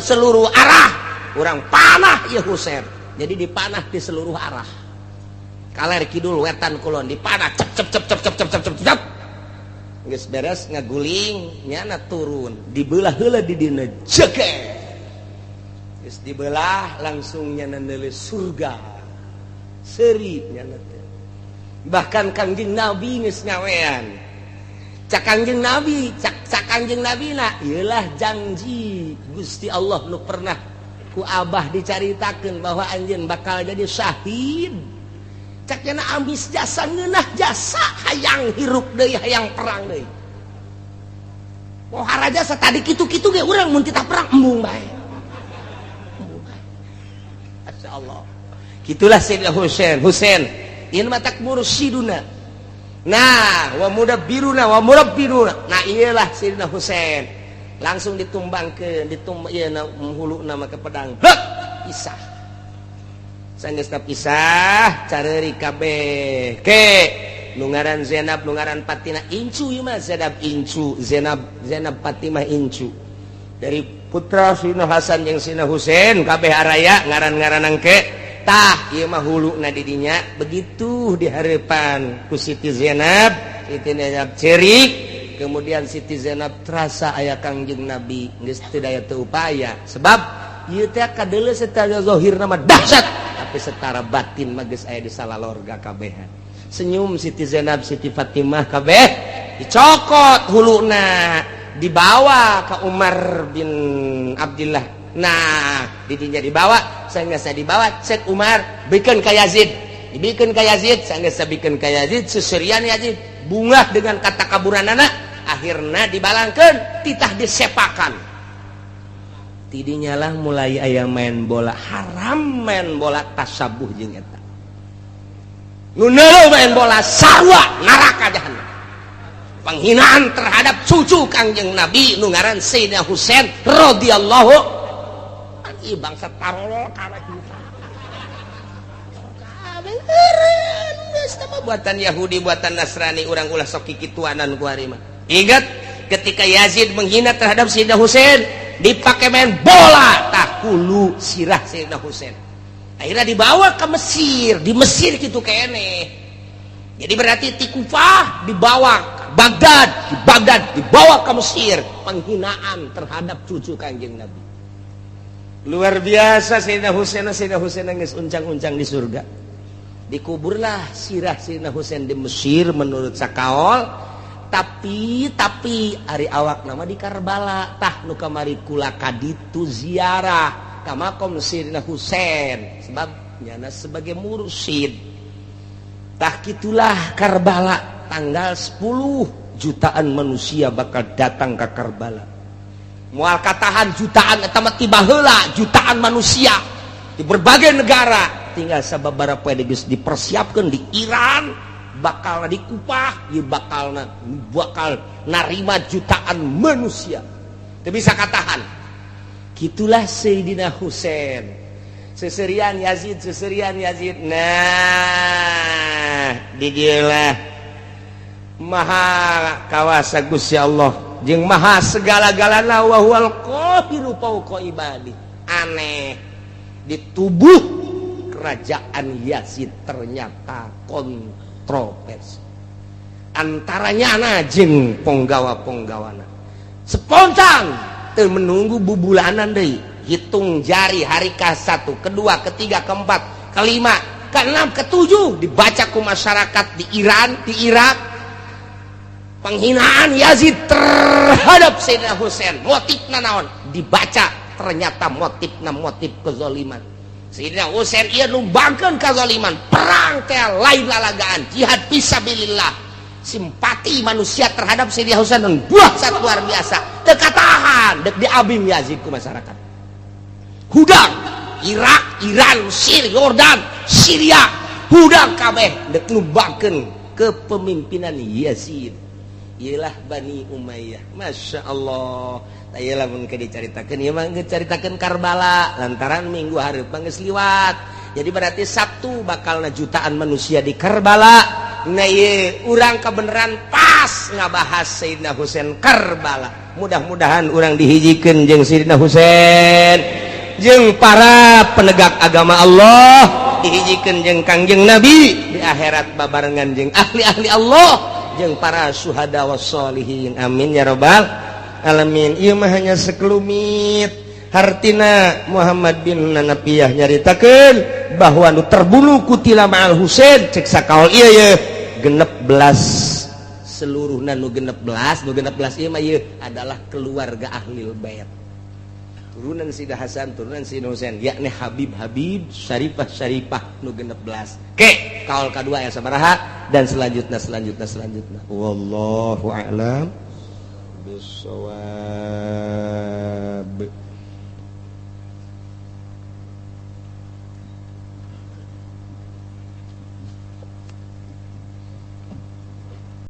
seluruh arah urang panah ieu Husain. Jadi dipanah di seluruh arah. Kaler kidul wetan kulon dipanah cep cep cep cep cep cep cep cep cep. Geus beres ngaguling nyana turun dibelah heula di dina jege. Geus dibelah langsung nyana neuleus surga. Seuri nyana teh. Bahkan Kangjeng Nabi geus nyawean. Cak Kangjeng Nabi, cak Kangjeng Nabi na ieulah janji Gusti Allah nu pernah ku Abah dicaritakeun bahwa anjeun bakal jadi syahid. Cak nyana ambis jasa ngeunah jasa hayang hirup deui hayang perang deui. Pohara jasa tadi kitu-kitu ge urang mun titah perang embung bae. Embung bae. Masyaallah. Gitulah Sayyidina Husain. Husain ini matak mursiduna, nah, wa mudabbiruna wa murabbiruna. Nah, iyalah Sayyidina Husain langsung ditumbangkeun, ditum ieu na huluna make pedang. Blek, pisah. Sanggeus pisah, careuri kabeh. Ke nu ngaran Zainab, nu ngaran Fatimah incu ieu mah. Zainab incu, Zainab, Zainab Fatimah incu dari putra Sina Hasan jeung Sina Husain. Kabeh araya ngaran-ngaran engke. Tah, ieu mah huluna di dinya begitu dihareupan ku Siti Zainab. Siti Zainab cerik, kemudian Siti Zainab terasa aya Kangjeng Nabi, geus teu daya teu upaya, sebab ieu teh kadeuleu secara zahir mah dahsyat, tapi secara batin mah geus aya di salalorga kabehan. Senyum Siti Zainab, Siti Fatimah kabeh. Dicokot huluna, dibawa ke Umar bin Abdullah. Nah, didinya dibawa, saya dibawa, cek Umar, bikin ka Yazid, dibikin ka Yazid. Saya bikin ka Yazid, seserian Yazid bungah dengan kata kaburan anak. Akhirnya dibalangkan, titah disepakan. Tidinya lah mulai aya main bola haram, main bola tasabuh jeung eta nu main bola sarua neraka jahanam. Penghinaan terhadap cucu Kangjeng Nabi nu ngaran Sayyidina Husain radhiyallahu. Ih, bangsa tarolol kabeh, kabeh buatan Yahudi, buatan Nasrani. Urang ulah sok kikituanan ku ari mah. Ingat ketika Yazid menghina terhadap Sayyidina Husain, dipakai main bola, tah hulu sirah Sayyidina Husain akhirnya dibawa ke Mesir. Di Mesir gitu kene. Jadi berarti di Kufah dibawa ke Baghdad, di Baghdad dibawa ke Mesir. Penghinaan terhadap cucu Kanjeng Nabi luar biasa. Sayyidina Husain, Sayyidina Husain nangis uncang-uncang di surga. Dikuburlah sirah Sayyidina Husain di Mesir menurut sakaol, tapi ari awak nama di Karbala. Tah, nu kamari kula kaditu ziarah ka makom Sayyidina Husain sebab nyana sebagai mursyid. Tah, gitulah Karbala. Tanggal 10 jutaan manusia bakal datang ke Karbala, mual katahan jutaan eta mah. Tiba heula jutaan manusia di berbagai negara, tinggal sababaraha poe geus dipersiapkan di Iran, bakal di Kupah ieu, bakal bakal narima jutaan manusia, teu bisa katahan. Gitulah Sayyidina Husain, seserian Yazid, seserian Yazid. Nah, didilah maha kawasa Gusti Allah jeung maha segala-galana, wa huwal qahiru fawqa ibadi. Aneh, di tubuh kerajaan Yazid ternyata kontroversi antaranya na jeung ponggawa-ponggawana. Spontan, teu menunggu bubulanan deui, hitung jari hari ke satu, kedua, ketiga, keempat, kelima, keenam, ketujuh, dibaca ku masyarakat di Iran, di Irak, penghinaan Yazid terhadap Sayyidina Husain motifna naon. Dibaca, ternyata motifna motif kezaliman. Sayyidina Husain ieu numbangkeun kezaliman, perang teh lain lalagaan, jihad fisabilillah. Simpati manusia terhadap Sayyidina Husain dan buah luar biasa, teu katahan, dek diabim Yazid ku masyarakat. Hudang Irak, Iran, Mesir, Yordan, Syria, hudang kabeh dek numbangkeun kepemimpinan Yazid. Ialah Bani Umayyah. Masya Allah. Iyalah, mun ke dicaritakeun ieu mah caritakeun Karbala lantaran minggu hareup geus liwat. Jadi berarti Sabtu bakal jutaan manusia di Karbala. Nah, ieu urang kebenaran pas ngabahas Sayyidina Husain Karbala. Mudah-mudahan urang dihijikeun jeung Sayyidina Husain jeung para penegak agama Allah, dihijikeun jeung Kangjeng Nabi, di akhirat babarengan jeung ahli-ahli Allah jeung para syuhada wassolihin. Amin ya robbal alamin. Ieu mah hanya sekelumit. Hartina Muhammad bin Nanapiyah nyaritakeun bahwa nu terbunuh kutila ma'al Husain, cek sakaol ieu ye 16 seluruhna. Nu 16, nu 16 ieu mah ieu adalah keluarga ahli bait, turunan Sida Hasan, turunan Sida Husain, yakni Habib Habib, Syarifah Syarifah, nu 16. Ke kaul kedua ya sabaraha dan selanjutnya, selanjutnya, selanjutnya. Wallahu a'lam bissawab.